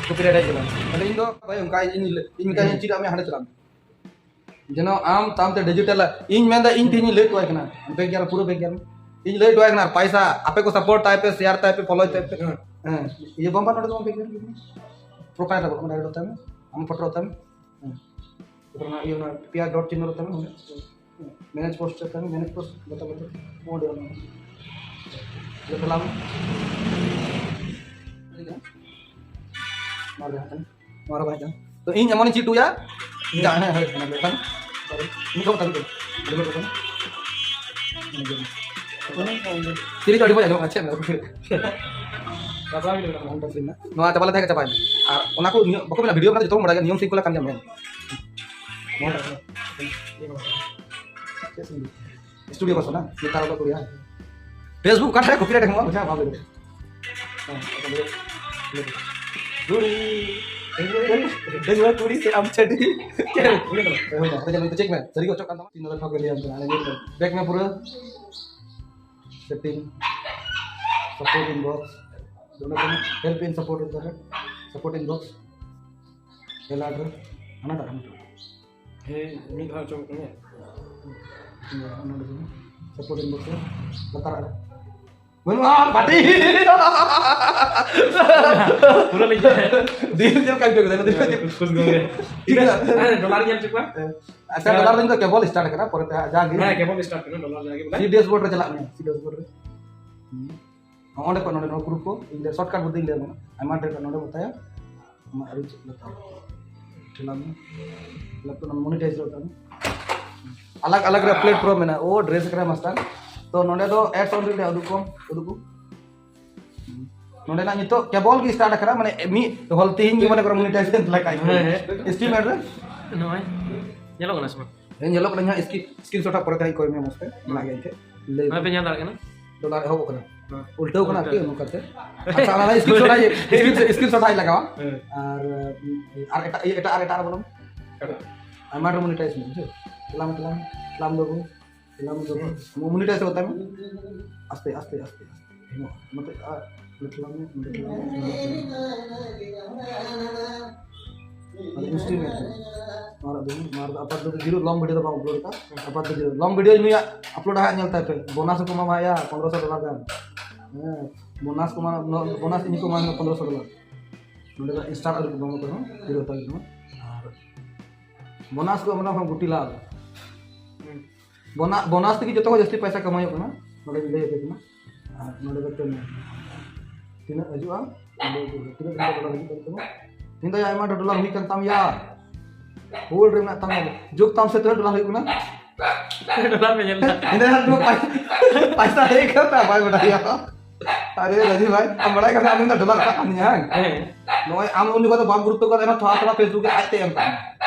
ᱠᱚᱯᱤᱨᱟᱭᱤᱴ ᱦᱮᱡ ᱠᱟᱱᱟ᱾ ᱛᱟᱦᱞᱮ ᱤᱧ ᱫᱚ ᱵᱷᱟᱭ ᱚᱱᱠᱟ ᱤᱧ ᱞᱟᱹᱭ, ᱤᱧ ᱢᱮᱛᱟᱧ ᱦᱮᱸ᱾ ᱪᱮᱫᱟᱜ ᱢᱮ ᱦᱟᱸᱰᱮ ᱪᱟᱞᱟᱜ ᱢᱮ᱾ ᱡᱮᱱᱚ ᱟᱢ ᱛᱟᱢ ᱛᱮ ᱰᱤᱡᱤᱴᱟᱞ, ᱤᱧ ᱢᱮᱱᱫᱟ ᱤᱧ ᱛᱮᱦᱮᱧ ᱞᱟᱹᱭ ᱦᱚᱴᱚᱣᱟᱭ ᱠᱟᱱᱟ, ᱵᱮᱜᱽ ᱜᱮᱭᱟ ᱯᱩᱨᱟᱹ ᱵᱮᱜᱽ ᱜᱮᱭᱟ᱾ ᱤᱧ ᱞᱟᱹᱭ ᱦᱚᱴᱚᱣᱟᱭ ᱠᱟᱱᱟ, ᱯᱟᱭᱥᱟ ᱟᱯᱮ ᱠᱚ ᱥᱟᱯᱳᱨᱴ ᱛᱟᱭ ᱯᱮ, ᱥᱮᱭᱟᱨ ᱛᱟᱭ ᱯᱮ, ᱯᱷᱚᱞᱳᱭ ᱛᱟᱭ ᱯᱮ᱾ ᱦᱮᱸ᱾ ᱦᱮᱸ, ᱤᱭᱟᱹ ᱵᱟᱢ ᱵᱟᱹᱱᱩᱜ ᱨᱮᱫᱚ ᱵᱟᱢ ᱵᱮᱜᱽ ᱜᱮᱭᱟ᱾ ᱯᱨᱚᱯᱷᱟᱭᱤᱞ ᱨᱮ ᱵᱚᱞᱚ ᱠᱟᱱᱟ, ᱰᱟᱭᱨᱮᱠᱴ ᱛᱟᱭ ᱢᱮ᱾ ᱟᱢ ᱯᱷᱳᱴᱳ ᱛᱟᱢ᱾ ᱦᱮᱸ᱾ ᱛᱟᱨᱯᱚᱨ ᱚᱱᱟ ᱤᱭᱟᱹ, ᱚᱱᱟ ᱯᱮᱭᱟ ᱰᱚᱴ ᱪᱤᱱᱦᱟᱹ ᱛᱟᱢ᱾ ᱢᱮᱱᱮᱡᱽ ᱯᱳᱥᱴ ᱛᱟᱢ, ᱢᱮᱱᱮᱡᱽ ᱯᱳᱥᱴ ᱵᱟᱛᱟ ᱵᱟᱛᱟ᱾ ᱚᱸᱰᱮ ᱚᱱᱟ᱾ ᱤᱭᱟᱹ ᱛᱟᱞᱟᱝ᱾ ᱱᱚᱣᱟ ᱨᱮ ᱦᱟᱸᱜ ᱠᱟᱱᱟ᱾ ᱱᱚᱣᱟ ᱨᱮ ᱵᱟᱝ ᱦᱮᱡ ᱠᱟᱱᱟ᱾ ᱛᱚ ᱤᱧ ᱮᱢᱚᱱᱤᱧ ᱪᱮᱫ ᱦᱚᱴᱚᱭᱟ᱾ ᱡᱟ, ᱦᱮᱸ, ᱦᱳᱭ, ᱚᱱᱟ ᱜᱮ ᱠᱟᱱᱟ᱾ ᱤᱧ ᱫᱚ ᱵᱟᱝ ᱛᱟᱦᱮᱸ ᱠᱟᱱᱟ᱾ ᱰᱮᱞᱤᱵᱷᱟᱨ ᱠᱟᱱᱟ᱾ ᱥᱮᱨᱮᱧ ᱫᱚ ᱟᱹᱰᱤ ᱢᱚᱡᱽ ᱟᱸᱡᱚᱢᱚᱜ ᱠᱟᱱᱟ, ᱪᱮᱫ ᱮᱢ ᱢᱮᱱᱫᱟ? ᱱᱚᱣᱟ ᱪᱟᱵᱟ ᱞᱮᱱ ᱠᱷᱟᱱ ᱪᱟᱵᱟᱭᱮᱱᱟ᱾ ᱟᱨ ᱚᱱᱟ ᱠᱚ ᱱᱤᱭᱟᱹ ᱵᱟᱠᱚ ᱢᱮᱱᱟ, ᱵᱷᱤᱰᱤᱭᱳ ᱵᱮᱱᱟᱣ ᱡᱚᱛᱚ ᱦᱚᱲ ᱵᱟᱲᱟᱭ ᱜᱮᱭᱟ, ᱱᱤᱭᱚᱢ ᱥᱤᱝᱠᱩᱞᱟ ᱠᱟᱱ ᱜᱮᱭᱟ ᱢᱮᱱ᱾ ᱱᱚᱣᱟ ᱥᱴᱩᱰᱤᱭᱳ ᱠᱚ ᱥᱟᱱᱟ, ᱱᱮᱛᱟᱨ ᱫᱚ ᱠᱚ ᱨᱮᱭᱟᱜ᱾ Facebook ᱚᱠᱟ ᱴᱷᱮᱱ ᱠᱚᱯᱤᱨᱟᱭᱤᱴ ᱮᱢᱚᱜᱼᱟ, ᱵᱩᱡᱷᱟᱹᱣ ᱵᱟᱢ ᱞᱟᱹᱭ ᱫᱟᱲᱮᱭᱟᱜᱼᱟ᱾ ᱦᱮᱸ, ᱟᱫᱚ ᱞᱟᱹᱭ ᱫᱟᱲᱮᱭᱟᱜᱼᱟ᱾ ᱠᱩᱲᱤ, ᱰᱟᱺᱜᱩᱣᱟᱹ ᱠᱩᱲᱤ ᱥᱮ ᱟᱢ ᱪᱷᱟᱹᱰᱣᱤ? ᱦᱮᱸ, ᱦᱮᱸ, ᱪᱮᱠ ᱢᱮ, ᱥᱟᱹᱨᱤ ᱜᱮ ᱚᱪᱚᱜ ᱠᱟᱱ ᱛᱟᱢᱟ᱾ ᱛᱤᱱ ᱦᱟᱡᱟᱨ ᱴᱟᱠᱟ ᱠᱚ ᱞᱟᱹᱭᱟᱢ ᱠᱟᱱᱟ, ᱟᱞᱮ ᱧᱮᱞ ᱠᱟᱱᱟ᱾ ᱵᱮᱠ ᱢᱮ ᱯᱩᱨᱟᱹ᱾ ᱥᱮᱴᱤᱝ, ᱥᱟᱯᱳᱨᱴ ᱤᱱᱵᱚᱠᱥ, ᱚᱱᱟ ᱠᱚ ᱦᱮᱞᱯ ᱤᱱ ᱥᱟᱯᱳᱨᱴ ᱤᱱ ᱥᱟᱯᱳᱨᱴ ᱤᱱᱵᱚᱠᱥ, ᱦᱮᱞᱟᱰ ᱨᱮ, ᱦᱟᱱᱟᱴᱟᱜ, ᱦᱟᱱᱟᱴᱟᱜ᱾ ᱦᱮᱸ, ᱢᱤᱫ ᱫᱷᱟᱣ ᱚᱪᱚᱜ ᱠᱟᱱᱟ᱾ ᱱᱚᱰᱮ ᱫᱚ ᱥᱟᱯᱳᱨᱴ ᱤᱱᱵᱚᱠᱥ ᱨᱮ ᱞᱟᱛᱟᱨ ᱨᱮ᱾ ᱵᱟᱹᱱᱩᱜᱼᱟ, ᱵᱟᱹᱴᱤ᱾ ᱯᱩᱨᱟᱹ ᱞᱤᱧ ᱫᱤᱞ ᱪᱮᱫ ᱞᱮᱠᱟ ᱟᱹᱭᱠᱟᱹᱣ ᱠᱮᱫᱟ? ᱠᱷᱩᱥ ᱜᱚᱝᱠᱮ᱾ ᱴᱷᱤᱠ ᱜᱮᱭᱟ᱾ ᱦᱮᱸ, ᱰᱚᱞᱟᱨ ᱧᱮᱞ ᱦᱚᱪᱚ ᱠᱚᱣᱟ᱾ ᱟᱪᱪᱷᱟ, ᱰᱚᱞᱟᱨ ᱫᱚ ᱱᱤᱛᱚᱜ ᱠᱮᱵᱚᱞ ᱥᱴᱟᱨᱴ ᱠᱟᱱᱟ, ᱯᱚᱨᱮᱛᱮ ᱦᱟᱸᱜ ᱡᱟᱜᱮ᱾ ᱦᱮᱸ, ᱠᱮᱵᱚᱞ ᱥᱴᱟᱨᱴ ᱠᱟᱱᱟ, ᱰᱚᱞᱟᱨ ᱡᱟᱜᱮ ᱵᱚᱞᱮ᱾ ᱥᱤ ᱰᱮᱥᱵᱳᱨᱰ ᱨᱮ ᱪᱟᱞᱟᱜ ᱢᱮ, ᱥᱤ ᱰᱮᱥᱵᱳᱨᱰ ᱨᱮ᱾ ᱦᱩᱸ᱾ ᱚᱸᱰᱮ ᱠᱷᱚᱱ ᱱᱚᱰᱮ ᱱᱚᱣᱟ ᱯᱨᱩᱯᱷ ᱠᱚ, ᱤᱧ ᱫᱚ ᱥᱚᱨᱴᱠᱟᱴ ᱵᱚᱞᱛᱮ ᱤᱧ ᱞᱟᱹᱭ ᱟᱵᱚᱱᱟ, ᱟᱭᱢᱟ ᱰᱷᱮᱨ ᱱᱚᱰᱮ ᱵᱚᱛᱟᱭᱟ᱾ ᱟᱢᱟᱜ ᱨᱤᱪ ᱞᱮᱠᱟ᱾ ᱴᱷᱮᱞᱟᱣ ᱢᱮ᱾ ᱞᱮᱯᱴᱚᱯ ᱢᱚᱱᱤᱴᱟᱭᱤᱡ ᱞᱮᱠᱟ᱾ ᱟᱞᱟᱜᱽ ᱟᱞᱟᱜᱽ ᱨᱮ ᱯᱞᱮᱴᱯᱷᱚᱨᱢ ᱢᱮᱱᱟᱜᱼᱟ᱾ ᱳ, ᱰᱨᱮᱥ ᱠᱟᱱᱟ ᱢᱟᱥᱴᱟᱨ᱾ ᱛᱚ ᱱᱚᱰᱮ ᱫᱚ ᱮᱰᱥ ᱚᱱ ᱨᱮ ᱩᱫᱩᱜ ᱠᱚᱢ, ᱩᱫᱩᱜ ᱠᱚ᱾ ᱱᱚᱰᱮᱱᱟᱜ ᱱᱤᱛᱚᱜ ᱠᱮᱵᱚᱞ ᱜᱮ ᱥᱴᱟᱨᱴ ᱟᱠᱟᱱᱟ, ᱢᱟᱱᱮ ᱢᱤᱫ ᱦᱚᱞ ᱛᱮᱦᱮᱧ ᱜᱮ ᱢᱚᱱᱮ ᱠᱚᱨᱚ ᱢᱚᱱᱤᱴᱟᱭᱤᱡ ᱞᱮᱠᱟ᱾ ᱦᱮᱸ, ᱦᱮᱸ᱾ ᱮᱥᱴᱤᱢᱮᱴ ᱨᱮ ᱱᱚᱜᱼᱚᱭ ᱧᱮᱞᱚᱜ ᱠᱟᱱᱟ ᱥᱮ ᱵᱟᱝ? ᱦᱮᱸ, ᱧᱮᱞᱚᱜ ᱠᱟᱱᱟ᱾ ᱤᱧ ᱦᱟᱸᱜ ᱥᱠᱤ-, ᱥᱠᱨᱤᱱ ᱥᱚᱴ ᱦᱟᱸᱜ ᱯᱚᱨᱮ ᱛᱮ ᱠᱚᱭ ᱢᱮ, ᱢᱚᱡᱽ ᱛᱮ ᱢᱮᱱᱟᱜ ᱜᱮᱭᱟ ᱤᱧ ᱴᱷᱮᱱ᱾ ᱞᱟᱹᱭ ᱱᱚᱜᱼᱚᱭ ᱯᱮ ᱧᱮᱞ ᱫᱟᱲᱮᱭᱟᱜ ᱠᱟᱱᱟ? ᱰᱚᱞᱟᱨ ᱮᱦᱚᱵᱚᱜ ᱠᱟᱱᱟ᱾ ᱦᱮᱸ᱾ ᱩᱞᱴᱟᱹᱣ ᱠᱟᱱᱟ ᱟᱨᱠᱤ, ᱩᱞᱴᱟᱹᱣ᱾ ᱱᱚᱝᱠᱟᱛᱮ᱾ ᱟᱪᱪᱷᱟ, ᱚᱱᱟ ᱥᱠᱨᱤᱱ ᱥᱚᱴ ᱦᱟᱸᱜ ᱞᱟᱜᱟᱣᱟ᱾ ᱦᱮᱸ᱾ ᱟᱨ, ᱟᱨ ᱮᱴᱟᱜ, ᱤᱭᱟᱹ, ᱮᱴᱟᱜ, ᱟᱨ ᱮᱴᱟᱜ ᱨᱮ ᱵᱚᱞᱚᱱ᱾ ᱮᱴᱟᱜ᱾ ᱟᱭᱢᱟ ᱰᱷᱮᱨ ᱢᱚᱱᱤᱴᱟᱭᱤᱡ ᱢᱮ, ᱵᱩᱡᱷᱟᱹᱣ? ᱛᱮᱞᱟᱢ, ᱛᱮᱞᱟᱢ, ᱛᱮᱞᱟᱢ ᱵᱟᱹᱵᱩ᱾ ᱛᱮᱞᱟᱢ ᱵᱟᱹᱵᱩ᱾ ᱢᱚᱱᱤᱴᱟᱭᱤᱡ ᱵᱟᱛᱟᱣ ᱢᱮ᱾ ᱟᱥᱛᱮ, ᱟᱥᱛᱮ, ᱟᱥᱛᱮ, ᱟᱥᱛᱮ᱾ ᱱᱚᱛᱮ, ᱟᱨ, ᱱᱚᱛᱮ ᱛᱮᱞᱟᱢ ᱢᱮ, ᱱᱚᱛᱮ ᱛᱮᱞᱟᱢ ᱢᱮ, ᱱᱚᱛᱮ ᱛᱮᱞᱟᱢ ᱢᱮ᱾ ᱟᱫᱚ ᱤᱱᱥᱴᱨᱩᱢᱮᱱᱴ ᱠᱟᱱᱟ᱾ ᱱᱚᱣᱟ ᱨᱮ ᱫᱩᱲᱩᱵ, ᱱᱚᱣᱟ ᱨᱮᱫᱚ ᱟᱯᱟᱛᱚᱛᱚ ᱡᱤᱨᱳ, ᱞᱚᱝ ᱵᱷᱤᱰᱤᱭᱳ ᱫᱚ ᱵᱟᱝ ᱟᱯᱞᱳᱰ ᱠᱟᱜᱼᱟ᱾ ᱟᱯᱟᱛᱚᱛᱚ ᱡᱤᱨᱳ᱾ ᱞᱚᱝ ᱵᱷᱤᱰᱤᱭᱳ ᱱᱩᱭᱟᱜ ᱟᱯᱞᱳᱰ ᱦᱟᱸᱜ ᱧᱮᱞ ᱛᱟᱭ ᱯᱮ᱾ ᱵᱳᱱᱟᱥ ᱦᱚᱸᱠᱚ ᱮᱢᱟᱢᱟ ᱭᱟ, ᱯᱚᱱᱨᱚᱥᱚ ᱰᱚᱞᱟᱨ ᱜᱟᱱ᱾ ᱦᱮᱸ, ᱵᱳᱱᱟᱥ ᱠᱚ ᱮᱢᱟ-, ᱱᱚ-, ᱵᱳᱱᱟᱥ ᱤᱧ ᱠᱚ ᱮᱢᱟᱢᱟ ᱯᱚᱱᱨᱚᱥᱚ ᱰᱚᱞᱟᱨ᱾ ᱱᱚᱰᱮ ᱫᱚ ᱥᱴᱟᱨ ᱟᱹᱞᱩ ᱠᱚ ᱮᱢᱟᱢᱟ ᱠᱟᱱᱟ, ᱯᱩᱨᱟᱹ ᱦᱟᱛᱟᱣ ᱦᱩᱭᱩᱜ ᱛᱟᱢᱟ᱾ ᱟᱨ ᱵᱳᱱᱟᱥ ᱠᱚ ᱮᱢᱟ ᱠᱚ ᱜᱩᱴᱤ ᱞᱟᱞ᱾ ᱵᱳᱱᱟ-, ᱵᱳᱱᱟᱥ ᱛᱮᱜᱮ ᱡᱚᱛᱚ ᱠᱷᱚᱱ ᱡᱟᱹᱥᱛᱤ ᱯᱚᱭᱥᱟ ᱠᱟᱢᱟᱣ ᱦᱩᱭᱩᱜ ᱠᱟᱱᱟ᱾ ᱱᱚᱰᱮ ᱞᱤᱧ ᱞᱟᱹᱭ ᱟᱯᱮ ᱠᱟᱱᱟ᱾ ᱟᱨ ᱱᱚᱰᱮ ᱫᱚ ᱛᱤᱱᱟᱹᱜ, ᱛᱤᱱᱟᱹᱜ ᱦᱤᱡᱩᱜᱼᱟ? ᱱᱚᱰᱮ ᱛᱤᱱᱟᱹᱜ ᱰᱚᱞᱟᱨ ᱦᱤᱡᱩᱜ ᱠᱟᱱ ᱛᱟᱢᱟ? ᱛᱮᱦᱮᱧ ᱫᱚ ᱟᱭᱢᱟ ᱰᱚᱞᱟᱨ ᱦᱩᱭ ᱠᱟᱱ ᱛᱟᱢ ᱭᱟ᱾ ᱦᱳᱞᱰ ᱨᱮ ᱢᱮᱱᱟᱜ ᱛᱟᱢᱟ᱾ ᱡᱳᱜᱽ ᱛᱟᱢ ᱥᱮ ᱛᱤᱱᱟᱹᱜ ᱰᱚᱞᱟᱨ ᱦᱩᱭᱩᱜ ᱠᱟᱱᱟ? ᱰᱚᱞᱟᱨ ᱯᱮ ᱧᱮᱞ ᱮᱫᱟ᱾ ᱤᱱᱟᱹ ᱠᱷᱟᱱ ᱫᱚ ᱯᱟᱭ-, ᱯᱟᱭᱥᱟ ᱦᱮᱡ ᱠᱟᱱ ᱛᱟᱢ, ᱵᱟᱭ ᱵᱟᱰᱟᱭᱟ᱾ ᱟᱨᱮ ᱨᱟᱡᱤᱵ ᱵᱷᱟᱭ, ᱟᱢ ᱵᱟᱲᱟᱭ ᱠᱟᱱ ᱛᱟᱦᱮᱸ ᱟᱢ ᱫᱚ ᱰᱚᱞᱟᱨ ᱨᱟᱠᱟᱵ ᱠᱟᱱ ᱛᱤᱧᱟ, ᱦᱟᱝ? ᱦᱮᱸ᱾ ᱱᱚᱜᱼᱚᱭ ᱟᱢ ᱩᱱ ᱡᱚᱠᱷᱚᱱ ᱫᱚ ᱵᱟᱢ ᱜᱩᱨᱩᱛᱛᱚ ᱠᱟᱱ ᱨᱮᱦᱚᱸ, ᱛᱷᱚᱲᱟ ᱛᱷᱚᱲᱟ Facebook ᱨᱮ ᱟᱡ ᱛᱮ ᱮᱢ ᱠᱟᱜ ᱢᱮ᱾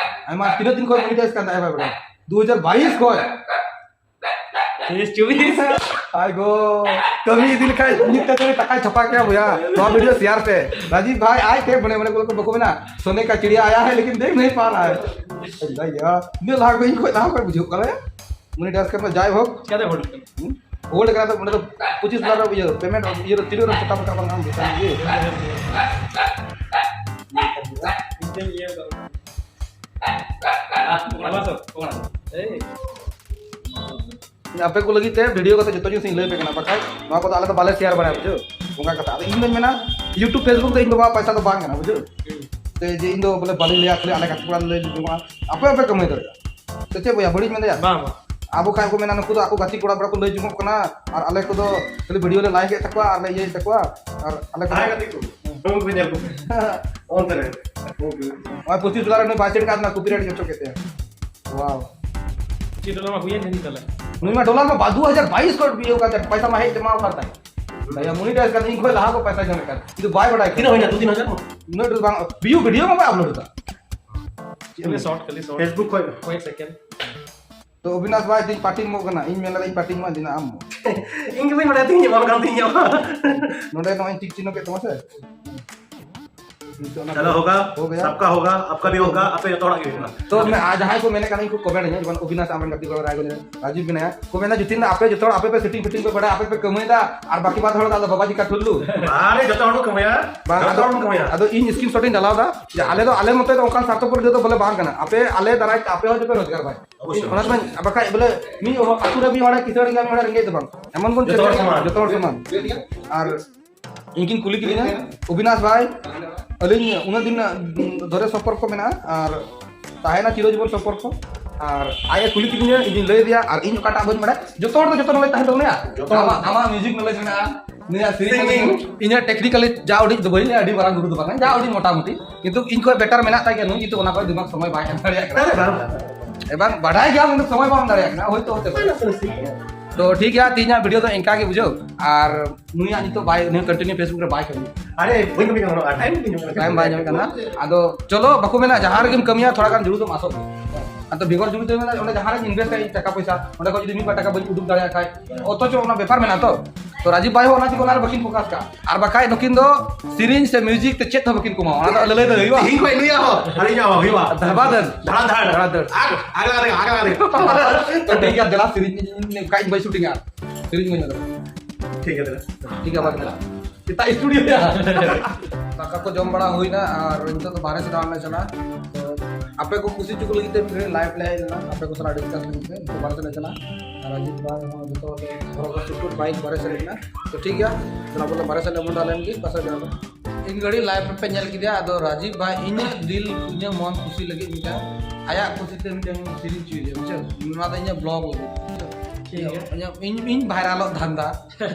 ᱟᱭᱢᱟ ᱛᱤᱱᱟᱹᱜ ᱫᱤᱱ ᱠᱷᱚᱱ ᱢᱚᱱᱤᱴᱟᱭᱤᱡ ᱠᱟᱱ ᱛᱟᱭᱟ, ᱵᱟᱭ ᱵᱟᱰᱟᱭᱟ? ᱫᱩ ᱦᱟᱡᱟᱨ ᱵᱟᱭᱤᱥ ᱠᱷᱚᱱ᱾ ᱛᱮᱭᱤᱥ ᱪᱚᱵᱵᱤᱥ᱾ ᱟᱭ ᱜᱚ, ᱠᱟᱹᱢᱤ ᱤᱫᱤ ᱞᱮᱠᱷᱟᱡ ᱢᱤᱫ ᱛᱮ ᱛᱮᱜᱮ ᱴᱟᱠᱟᱭ ᱪᱷᱟᱯᱟ ᱠᱮᱭᱟ ᱵᱚᱭᱦᱟ᱾ ᱱᱚᱣᱟ ᱵᱷᱤᱰᱤᱭᱳ ᱥᱮᱭᱟᱨ ᱯᱮ᱾ ᱨᱟᱡᱤᱵ ᱵᱷᱟᱭ ᱟᱡ ᱛᱮ ᱢᱚᱱᱮ ᱢᱚᱱᱮ ᱠᱚ ᱵᱟᱠᱚ ᱢᱮᱱᱟ, "ᱥᱳᱱᱮ ᱠᱟ ᱪᱤᱲᱤᱭᱟ ᱟᱭᱟ ᱦᱟᱭ, ᱞᱮᱠᱤᱱ ᱫᱮᱠᱷ ᱱᱟᱦᱤᱸ ᱯᱟ ᱨᱟᱦᱟ ᱦᱟᱭ᱾" ᱵᱷᱟᱭᱭᱟ, ᱤᱱᱟᱹᱜ ᱞᱟᱦᱟ ᱠᱷᱚᱡ, ᱤᱧ ᱠᱷᱚᱡ ᱞᱟᱦᱟ ᱠᱷᱚᱡ ᱵᱩᱡᱷᱟᱹᱣ ᱠᱟᱱᱟ᱾ ᱢᱚᱱᱤᱴᱟᱭᱤᱡ ᱠᱟᱱᱟ, ᱡᱟᱭ ᱦᱳᱠ᱾ ᱪᱤᱠᱟᱹᱛᱮ ᱦᱳᱞᱰ ᱠᱟᱱᱟ? ᱦᱩᱸ? ᱦᱳᱞᱰ ᱠᱟᱱᱟ ᱛᱚ, ᱚᱸᱰᱮ ᱫᱚ ᱯᱚᱸᱪᱤᱥ ᱰᱚᱞᱟᱨ ᱤᱭᱟᱹ ᱯᱮᱢᱮᱱᱴ, ᱤᱭᱟᱹ ᱫᱚ ᱛᱤᱱᱟᱹᱜ ᱨᱮ ᱯᱚᱴᱟᱢ ᱠᱟᱜ ᱵᱟᱝ ᱟᱢ ᱵᱮᱛᱚᱱ ᱜᱮ? ᱤᱧ ᱫᱚᱧ ᱤᱭᱟᱹ ᱠᱟᱜ᱾ ᱟᱯᱮ ᱠᱚ ᱞᱟᱹᱜᱤᱫ ᱛᱮ ᱵᱷᱤᱰᱤᱭᱳ ᱠᱟᱛᱮ ᱡᱚᱛᱚ ᱡᱤᱱᱤᱥ ᱤᱧ ᱞᱟᱹᱭ ᱟᱯᱮ ᱠᱟᱱᱟ, ᱵᱟᱠᱷᱟᱡ ᱱᱚᱣᱟ ᱠᱚᱫᱚ ᱟᱞᱮ ᱫᱚ ᱵᱟᱞᱮ ᱥᱮᱭᱟᱨ ᱵᱟᱲᱟᱭᱟ, ᱵᱩᱡᱷᱟᱹᱣ? ᱚᱱᱠᱟ ᱠᱟᱛᱷᱟ᱾ ᱟᱫᱚ ᱤᱧ ᱫᱚᱧ ᱢᱮᱱᱟ, YouTube, Facebook ᱫᱚ ᱤᱧ ᱵᱟᱵᱟᱣᱟᱜ ᱯᱚᱭᱥᱟ ᱫᱚ ᱵᱟᱝ ᱠᱟᱱᱟ, ᱵᱩᱡᱷᱟᱹᱣ? ᱛᱮ ᱡᱮ ᱤᱧ ᱫᱚ ᱵᱚᱞᱮ ᱵᱟᱹᱞᱤᱧ ᱞᱟᱹᱭᱟ, ᱠᱷᱟᱹᱞᱤ ᱟᱞᱮ ᱜᱟᱛᱮ ᱠᱚᱲᱟ ᱞᱮ ᱞᱟᱹᱭ ᱡᱚᱝᱚᱜᱼᱟ, ᱟᱯᱮ ᱦᱚᱸᱯᱮ ᱠᱟᱹᱢᱟᱹᱭ ᱫᱟᱲᱮᱭᱟᱜᱼᱟ᱾ ᱥᱮ ᱪᱮᱫ ᱵᱚᱭᱦᱟ, ᱵᱟᱹᱲᱤᱡ ᱢᱮᱱᱫᱟᱭᱟ? ᱵᱟᱝ, ᱵᱟᱝ᱾ ᱟᱵᱚ ᱠᱷᱟᱡ ᱠᱚ ᱢᱮᱱᱟ, "ᱱᱩᱠᱩ ᱫᱚ ᱟᱠᱚ ᱜᱟᱛᱮ ᱠᱚᱲᱟ ᱠᱚᱲᱟ ᱠᱚ ᱞᱟᱹᱭ ᱡᱚᱝᱚᱜ ᱠᱟᱱᱟ, ᱟᱨ ᱟᱞᱮ ᱠᱚᱫᱚ ᱠᱷᱟᱹᱞᱤ ᱵᱷᱤᱰᱤᱭᱳ ᱞᱮ ᱞᱟᱭᱤᱠ ᱮᱫ ᱛᱟᱠᱚᱣᱟ ᱟᱨ ᱞᱮ ᱤᱭᱟᱹᱭᱮᱫ ᱛᱟᱠᱚᱣᱟ, ᱟᱨ ᱟᱞᱮ ᱠᱚᱫᱚ ᱦᱟᱭ ᱜᱟᱛᱮ ᱠᱚ, ᱩᱱᱠᱩ ᱠᱚ ᱧᱮᱞ ᱠᱚᱯᱮ, ᱚᱱᱛᱮ ᱨᱮ, ᱩᱱᱠᱩ ᱱᱚᱜᱼᱚᱭ ᱯᱚᱸᱪᱤᱥ ᱰᱚᱞᱟᱨ ᱨᱮ ᱱᱩᱭ ᱵᱟᱭ ᱥᱮᱴ ᱠᱟᱜ ᱛᱟᱦᱮᱱᱟ, ᱠᱚᱯᱤᱨᱟᱭᱤᱴ ᱚᱪᱚ ᱠᱮᱫ ᱛᱟᱭᱟ᱾ ᱣᱟᱣ᱾ ᱪᱮᱫ ᱰᱚᱞᱟᱨ ᱢᱟ ᱦᱩᱭᱮᱱ ᱛᱟᱦᱮᱸ ᱛᱟᱞᱮ᱾ ᱱᱩᱭ ᱢᱟ ᱰᱚᱞᱟᱨ ᱢᱟ ᱵᱟ-, ᱫᱩ ᱦᱟᱡᱟᱨ ᱵᱟᱭᱤᱥ ᱠᱷᱚᱱ ᱤᱭᱟᱹ ᱠᱟᱛᱮ ᱯᱚᱭᱥᱟ ᱢᱟ ᱦᱮᱡ ᱡᱚᱢᱟᱣ ᱠᱟᱱ ᱛᱟᱭ᱾ ᱫᱟᱭᱟ ᱢᱚᱱᱤᱴᱟᱭᱤᱡ ᱠᱟᱛᱮ ᱤᱧ ᱠᱷᱚᱱ ᱞᱟᱦᱟ ᱠᱚ ᱯᱚᱭᱥᱟ ᱧᱟᱢᱮᱫ ᱠᱟᱱ᱾ ᱤᱧ ᱫᱚ ᱵᱟᱭ ᱵᱟᱰᱟᱭ ᱠᱟᱱᱟ᱾ ᱛᱤᱱᱟᱹᱜ ᱦᱩᱭᱱᱟ? ᱫᱩ ᱛᱤᱱ ᱦᱟᱡᱟᱨ ᱠᱚ? ᱩᱱᱟᱹᱜ ᱰᱷᱮᱨ ᱵᱟᱝ, ᱵᱷᱤᱭᱩ ᱵᱷᱤᱰᱤᱭᱳ ᱢᱟ ᱵᱟᱭ ᱟᱯᱞᱳᱰ ᱮᱫᱟ᱾ ᱠᱷᱟᱹᱞᱤ ᱥᱚᱨᱴ, ᱠᱷᱟᱹᱞᱤ ᱥᱚᱨᱴ᱾ Facebook ᱠᱷᱚᱡ᱾ ᱠᱚᱭᱮᱠ ᱥᱮᱠᱮᱱᱰ᱾ ᱛᱚ ᱚᱵᱤᱱᱟᱥ ᱵᱷᱟᱭ, ᱛᱤᱧ ᱯᱟᱨᱴᱤ ᱮᱢᱚᱜ ᱠᱟᱱᱟ, ᱤᱧ ᱢᱮᱱ ᱞᱮᱫᱟ ᱤᱧ ᱯᱟᱨᱴᱤ ᱮᱢᱟ, ᱫᱤᱱᱟ ᱟᱢ᱾ ᱤᱧ ᱜᱮ ᱵᱟᱹᱧ ᱵᱟᱰᱟᱭᱟ, ᱛᱤᱧ ᱮᱢᱟᱢ ᱠᱟᱱ ᱛᱤᱧ ᱮᱢᱟ᱾ ᱱᱚᱰᱮ ᱱᱚᱜᱼᱚᱭ ᱴᱤᱠ ᱪᱤᱱᱦᱟᱹ ᱠᱮᱫ ᱛᱟᱢᱟ ᱥᱮ᱾ ᱱᱤᱛᱚᱜ ᱚᱱᱟ ᱪᱟᱞᱟᱣ ᱦᱳᱜᱟ, ᱦᱳ ᱜᱟᱭᱟ᱾ ᱥᱟᱵᱠᱟ ᱦᱳᱜᱟ, ᱟᱯᱠᱟ ᱵᱷᱤ ᱦᱳᱜᱟ, ᱟᱯᱮ ᱡᱚᱛᱚ ᱦᱚᱲᱟᱜ ᱜᱮ ᱦᱩᱭᱩᱜᱼᱟ᱾ ᱛᱚ ᱢᱮ-, ᱟᱨ ᱡᱟᱦᱟᱸᱭ ᱠᱚ ᱢᱮᱱᱮᱫ ᱠᱟᱱᱟ, ᱤᱧ ᱠᱚ ᱠᱚᱢᱮᱱᱴ ᱟᱹᱧᱟ, ᱡᱮᱢᱚᱱ ᱚᱵᱤᱱᱟᱥ ᱟᱢᱨᱮᱱ ᱜᱟᱛᱮ ᱠᱚᱲᱟ ᱨᱟᱭᱜᱚᱸᱡᱽ ᱨᱮ ᱨᱟᱡᱤᱵ ᱢᱮᱱᱟᱭᱟ, ᱠᱚ ᱢᱮᱱᱟ ᱡᱚᱛᱤᱱ ᱫᱟ ᱟᱯᱮ ᱡᱚᱛᱚ ᱦᱚᱲ ᱟᱯᱮ ᱯᱮ ᱥᱮᱴᱤᱝ ᱯᱷᱤᱴᱤᱝ ᱯᱮ ᱵᱟᱲᱟᱭᱟ, ᱟᱯᱮ ᱯᱮ ᱠᱟᱹᱢᱟᱹᱭ ᱫᱟ, ᱟᱨ ᱵᱟᱠᱤ ᱵᱟᱫ ᱦᱚᱲ ᱫᱚ ᱟᱞᱮ ᱵᱟᱵᱟ ᱡᱤ ᱠᱟ ᱴᱷᱩᱞᱞᱩ᱾ ᱟᱨᱮ ᱡᱚᱛᱚ ᱦᱚᱲ ᱠᱚ ᱠᱟᱹᱢᱟᱹᱭᱟ, ᱵᱟᱝ, ᱡᱚᱛᱚ ᱟᱫᱚ, ᱦᱚᱲ ᱠᱚ ᱠᱟᱹᱢᱟᱹᱭᱟ᱾ ᱟᱫᱚ ᱤᱧ ᱥᱠᱨᱤᱱ ᱥᱚᱴ ᱤᱧ ᱰᱟᱞᱟᱣ ᱫᱟ, ᱡᱮ ᱟᱞᱮ ᱫᱚ ᱟᱞᱮ ᱢᱚᱛᱚ ᱫᱚ ᱚᱱᱠᱟᱱ ᱥᱟᱨᱛᱷᱚᱯᱚᱨ ᱜᱤᱫᱽᱨᱟᱹ ᱫᱚ ᱵᱚᱞᱮ ᱵᱟᱝ ᱠᱟᱱᱟ, ᱟᱯᱮ ᱟᱞᱮ ᱫᱟᱨᱟᱭ ᱛᱮ ᱟᱯᱮ ᱦᱚᱸ ᱡᱚᱛᱚ ᱯᱮ ᱨᱳᱡᱽᱜᱟᱨ ᱵᱟᱭ᱾ ᱚᱵᱚᱥᱥᱳᱭ᱾ ᱚᱱᱟ ᱫᱚ ᱵᱟᱝ, ᱵᱟᱠᱷᱟᱡ ᱵᱚᱞᱮ ᱢᱤᱫ ᱦᱚᱲ ᱟᱹᱛᱩ ᱨᱮ ᱢᱤᱫ ᱦᱚᱲ ᱠᱤᱥᱟᱹᱬ ᱜᱮᱭᱟ, ᱢᱤᱫ ᱦᱚᱲ ᱨᱮᱸᱜᱮᱡ ᱫᱚ ᱵᱟᱝ, ᱮᱢᱚᱱ ᱵᱚᱱ ᱡᱚᱛᱚ ᱦᱚᱲ ᱪᱮᱥᱴᱟᱭᱟ, ᱥᱚᱢᱟᱱ᱾ ᱡᱚᱛᱚ ᱦᱚᱲ ᱥᱚᱢᱟᱱ᱾ ᱟᱨ ᱩᱱᱠᱤᱱ ᱠᱩᱞᱤ ᱠᱤᱫᱤᱧᱟ, ᱚᱵᱤᱱᱟᱥ ᱵᱷᱟᱭ, ᱟᱹᱞᱤᱧ ᱩᱱᱟᱹᱜ ᱫᱤᱱ ᱫᱷᱚᱨᱮ ᱥᱚᱢᱯᱚᱨᱠᱚ ᱢᱮᱱᱟᱜᱼᱟ ᱟᱨ ᱛᱟᱦᱮᱱᱟ ᱪᱤᱨᱚ ᱡᱤᱵᱚᱱ ᱥᱚᱢᱯᱚᱨᱠᱚ᱾ ᱟᱨ ᱟᱡ ᱮ ᱠᱩᱞᱤ ᱠᱤᱫᱤᱧᱟ, ᱤᱧᱤᱧ ᱞᱟᱹᱭ ᱟᱫᱮᱭᱟ ᱟᱨ ᱤᱧ ᱚᱠᱟᱴᱟᱜ ᱵᱟᱹᱧ ᱵᱟᱲᱟᱭᱟ᱾ ᱡᱚᱛᱚ ᱦᱚᱲ ᱫᱚ ᱡᱚᱛᱚ knowledge ᱛᱟᱦᱮᱱ ᱛᱟᱵᱚᱱᱟ᱾ ᱡᱚᱛᱚ ᱦᱚᱲ᱾ ᱟᱢᱟᱜ, ᱟᱢᱟᱜ music knowledge ᱢᱮᱱᱟᱜᱼᱟ, ᱱᱩᱭᱟᱜ ᱥᱮᱨᱮᱧ knowledge ᱢᱮᱱᱟᱜᱼᱟ᱾ ᱤᱧᱟᱹᱜ technically ᱡᱟ ᱩᱰᱤᱡ ᱫᱚ ᱵᱟᱹᱧ ᱞᱟᱹᱭᱟ, ᱟᱹᱰᱤ ᱢᱟᱨᱟᱝ ᱜᱩᱨᱩ ᱫᱚ ᱵᱟᱝ, ᱡᱟ ᱩᱰᱤᱡ ᱢᱚᱴᱟᱢᱩᱴᱤ, ᱠᱤᱱᱛᱩ ᱤᱧ ᱠᱷᱚᱱ better ᱢᱮᱱᱟᱜ ᱛᱟᱭ ᱜᱮᱭᱟ ᱱᱩᱭ, ᱠᱤᱱᱛᱩ ᱚᱱᱟ ᱠᱚᱨᱮ ᱫᱤᱢᱟᱜᱽ ᱥᱚᱢᱚᱭ ᱵᱟᱭ ᱮᱢ ᱫᱟᱲᱮᱭᱟᱜ ᱠᱟᱱᱟ᱾ ᱮᱵᱟᱝ ᱵᱟᱰᱟᱭ ᱜᱮᱭᱟᱢ, ᱠᱤᱱᱛᱩ ᱥᱚᱢᱚᱭ ᱵᱟᱢ ᱮᱢ ᱫᱟᱲᱮᱭᱟᱜ ᱠᱟᱱᱟ, ᱦᱳᱭᱛᱳ ᱦᱚᱛᱮ ᱯᱟᱨᱮ᱾ ᱛᱚ ᱴᱷᱤᱠ ᱜᱮᱭᱟ, ᱛᱮᱦᱮᱧᱟᱜ video ᱫᱚ ᱤᱱᱠᱟ ᱜᱮ ᱵᱩᱡᱷᱟᱹᱣ᱾ ᱟᱨ ᱱᱩᱭᱟᱜ ᱱᱤᱛᱚᱜ ᱵᱟᱭ, ᱱᱩᱭ continue Facebook ᱨᱮ ᱵᱟᱭ ᱠᱟᱹᱢᱤ᱾ ᱟᱨᱮ, ᱵᱟᱹᱧ ᱠᱟᱹᱢᱤ ᱠᱟᱱᱟ, time ᱵᱟᱹᱧ ᱧᱟᱢ ᱠᱟᱱᱟ᱾ Time ᱵᱟᱭ ᱧᱟᱢᱮᱫ ᱠᱟᱱᱟ᱾ ᱟᱫᱚ ᱪᱚᱞᱚ, ᱵᱟᱠᱚ ᱢᱮᱱᱟ ᱡᱟᱦᱟᱸ ᱨᱮᱜᱮᱢ ᱠᱟᱹᱢᱤᱭᱟ ᱛᱷᱚᱲᱟ ᱜᱟᱱ ᱡᱩᱲᱩ ᱫᱚᱢ ᱟᱥᱚᱜ ᱜᱮ᱾ ᱟᱫᱚ ᱵᱮᱜᱚᱨ ᱡᱩᱲᱩ ᱫᱚ ᱢᱮᱱᱟ ᱚᱸᱰᱮ ᱡᱟᱦᱟᱸ ᱨᱮᱧ invest ᱟ ᱤᱧ ᱴᱟᱠᱟ ᱯᱚᱭᱥᱟ, ᱚᱸᱰᱮ ᱠᱷᱚᱱ ᱡᱩᱫᱤ ᱢᱤᱫ ᱵᱟᱨ ᱴᱟᱠᱟ ᱵᱟᱹᱧ ᱩᱰᱩᱠ ᱫᱟᱲᱮᱭᱟᱜ ᱠᱷᱟᱡ, ᱚᱛᱷᱚᱪᱚ ᱚᱱᱟ ᱵᱮᱯᱟᱨ ᱢᱮᱱᱟᱜᱼᱟ ᱛᱚ᱾ ᱛᱚ ᱨᱟᱡᱤᱵ ᱵᱷᱟᱭ ᱦᱚᱸ ᱚᱱᱟ ᱛᱮᱜᱮ ᱚᱱᱟ ᱨᱮ ᱵᱟᱹᱠᱤᱱ focus ᱠᱟᱜᱼᱟ᱾ ᱟᱨ ᱵᱟᱠᱷᱟᱡ ᱱᱩᱠᱤᱱ ᱫᱚ ᱥᱮᱨᱮᱧ ᱥᱮ music ᱛᱮ ᱪᱮᱫ ᱦᱚᱸ ᱵᱟᱹᱠᱤᱱ ᱠᱚᱢᱟᱣᱟ, ᱚᱱᱟ ᱫᱚ ᱞᱟᱹᱞᱟᱹᱭ ᱫᱚ ᱦᱩᱭᱩᱜᱼᱟ᱾ ᱛᱤᱦᱤᱧ ᱠᱷᱚᱡ ᱱᱩᱭᱟᱜ ᱦᱚᱸ, ᱟᱹᱞᱤᱧᱟᱜ ᱦᱚᱸ ᱦᱩᱭᱩᱜᱼᱟ᱾ ᱫᱷᱟᱲᱟ ᱫᱟᱹᱲ᱾ ᱫᱷᱟᱲᱟ ᱫᱟᱹᱲ᱾ ᱫᱷᱟᱲᱟ ᱫᱟᱹᱲ᱾ ᱟᱜ, ᱟᱜ ᱞᱟᱜᱟ ᱨᱮ, ᱟᱜ ᱞᱟᱜᱟ ᱨᱮ᱾ ᱛᱚ ᱴᱷᱤᱠ ᱜᱮᱭᱟ, ᱫᱮᱞᱟ ᱥᱮᱨᱮᱧ ᱤᱧ, ᱤᱧ, ᱤᱧ, ᱵᱟᱹᱧ shooting ᱟ᱾ ᱥᱮᱨᱮᱧ ᱵᱟᱹᱧ ᱚᱞᱟ᱾ ᱴᱷᱤᱠ ᱜᱮᱭᱟ, ᱫᱮᱞᱟ᱾ ᱴᱷᱤᱠ ᱜᱮᱭᱟ, ᱵᱟᱫ ᱫᱮᱞᱟ᱾ ᱥᱮᱛᱟᱜ studio ᱨᱮ᱾ ᱫᱟᱠᱟ ᱠᱚ ᱡᱚᱢ ᱵᱟᱲᱟ ᱦᱩᱭᱱᱟ ᱟᱨ ᱱᱤᱛᱚᱜ ᱫᱚ ᱵᱟᱦᱨᱮ ᱥᱮᱫ ᱫᱟᱬᱟᱱ ᱞᱮ ᱪᱟᱞᱟᱜᱼᱟ᱾ ᱛᱚ ᱟᱯᱮ ᱠᱚ ᱠᱩᱥᱤ ᱦᱚᱪᱚ ᱠᱚ ᱞᱟᱹᱜᱤᱫ ᱛᱮ ᱢᱤᱫ ᱜᱷᱟᱹᱲᱤᱡ live ᱞᱮ ᱦᱮᱡ ᱞᱮᱱᱟ, ᱟᱯᱮ ᱠᱚ ᱥᱟᱞᱟᱜ discuss ᱞᱟᱹᱜᱤᱫ ᱛᱮ ᱱᱤᱛᱚᱜ ᱵᱟᱦᱨᱮ ᱥᱮᱫ ᱞᱮ ᱪᱟᱞᱟᱜᱼᱟ᱾ ᱟᱨ ᱨᱟᱡᱤᱵ ᱵᱷᱟᱭ ᱦᱚᱸ ᱡᱚᱛᱚ ᱦᱚᱲ ᱠᱚ ᱦᱚᱨᱚᱜ ᱠᱟᱛᱮ ᱥᱩᱴ ᱵᱩᱴ ᱵᱟᱭᱤᱠ ᱵᱟᱦᱨᱮ ᱥᱮᱫ ᱨᱮ ᱢᱮᱱᱟᱜᱼᱟ᱾ ᱛᱚ ᱴᱷᱤᱠ ᱜᱮᱭᱟ, ᱪᱟᱞᱟᱣ ᱵᱚᱞᱮ ᱵᱟᱦᱨᱮ ᱥᱮᱫ ᱞᱮ ᱢᱚᱦᱰᱟ ᱞᱮᱱ ᱜᱮ, ᱯᱟᱥᱮ ᱡᱟᱦᱟᱸ ᱤᱧ ᱜᱷᱟᱹᱲᱤ live ᱯᱮ ᱧᱮᱞ ᱠᱮᱫᱮᱭᱟ᱾ ᱟᱫᱚ ᱨᱟᱡᱤᱵ ᱵᱷᱟᱭ ᱤᱧᱟᱹᱜ ᱫᱤᱞ, ᱤᱧᱟᱹᱜ ᱢᱚᱱ ᱠᱩᱥᱤ ᱞᱟᱹᱜᱤᱫ ᱢᱤᱫᱴᱟᱝ ᱟᱭᱟᱜ ᱠᱩᱥᱤ ᱛᱮ ᱢᱤᱫᱴᱟᱝ ᱥᱮᱨᱮᱧ ᱦᱚᱪᱚᱭᱮᱫᱟ, ᱵᱩᱡᱷᱟᱹᱣ? ᱱᱚᱣᱟ ᱫᱚ ᱤᱧᱟᱹᱜ vlog ᱞᱟᱹᱜᱤᱫ, ᱵᱩᱡᱷᱟᱹᱣ? ᱴᱷᱤᱠ ᱜᱮᱭᱟ᱾ ᱤᱧᱟᱹᱜ, ᱤᱧ, ᱤᱧ viral ᱚᱜ ᱫᱷᱟᱱᱫᱟ᱾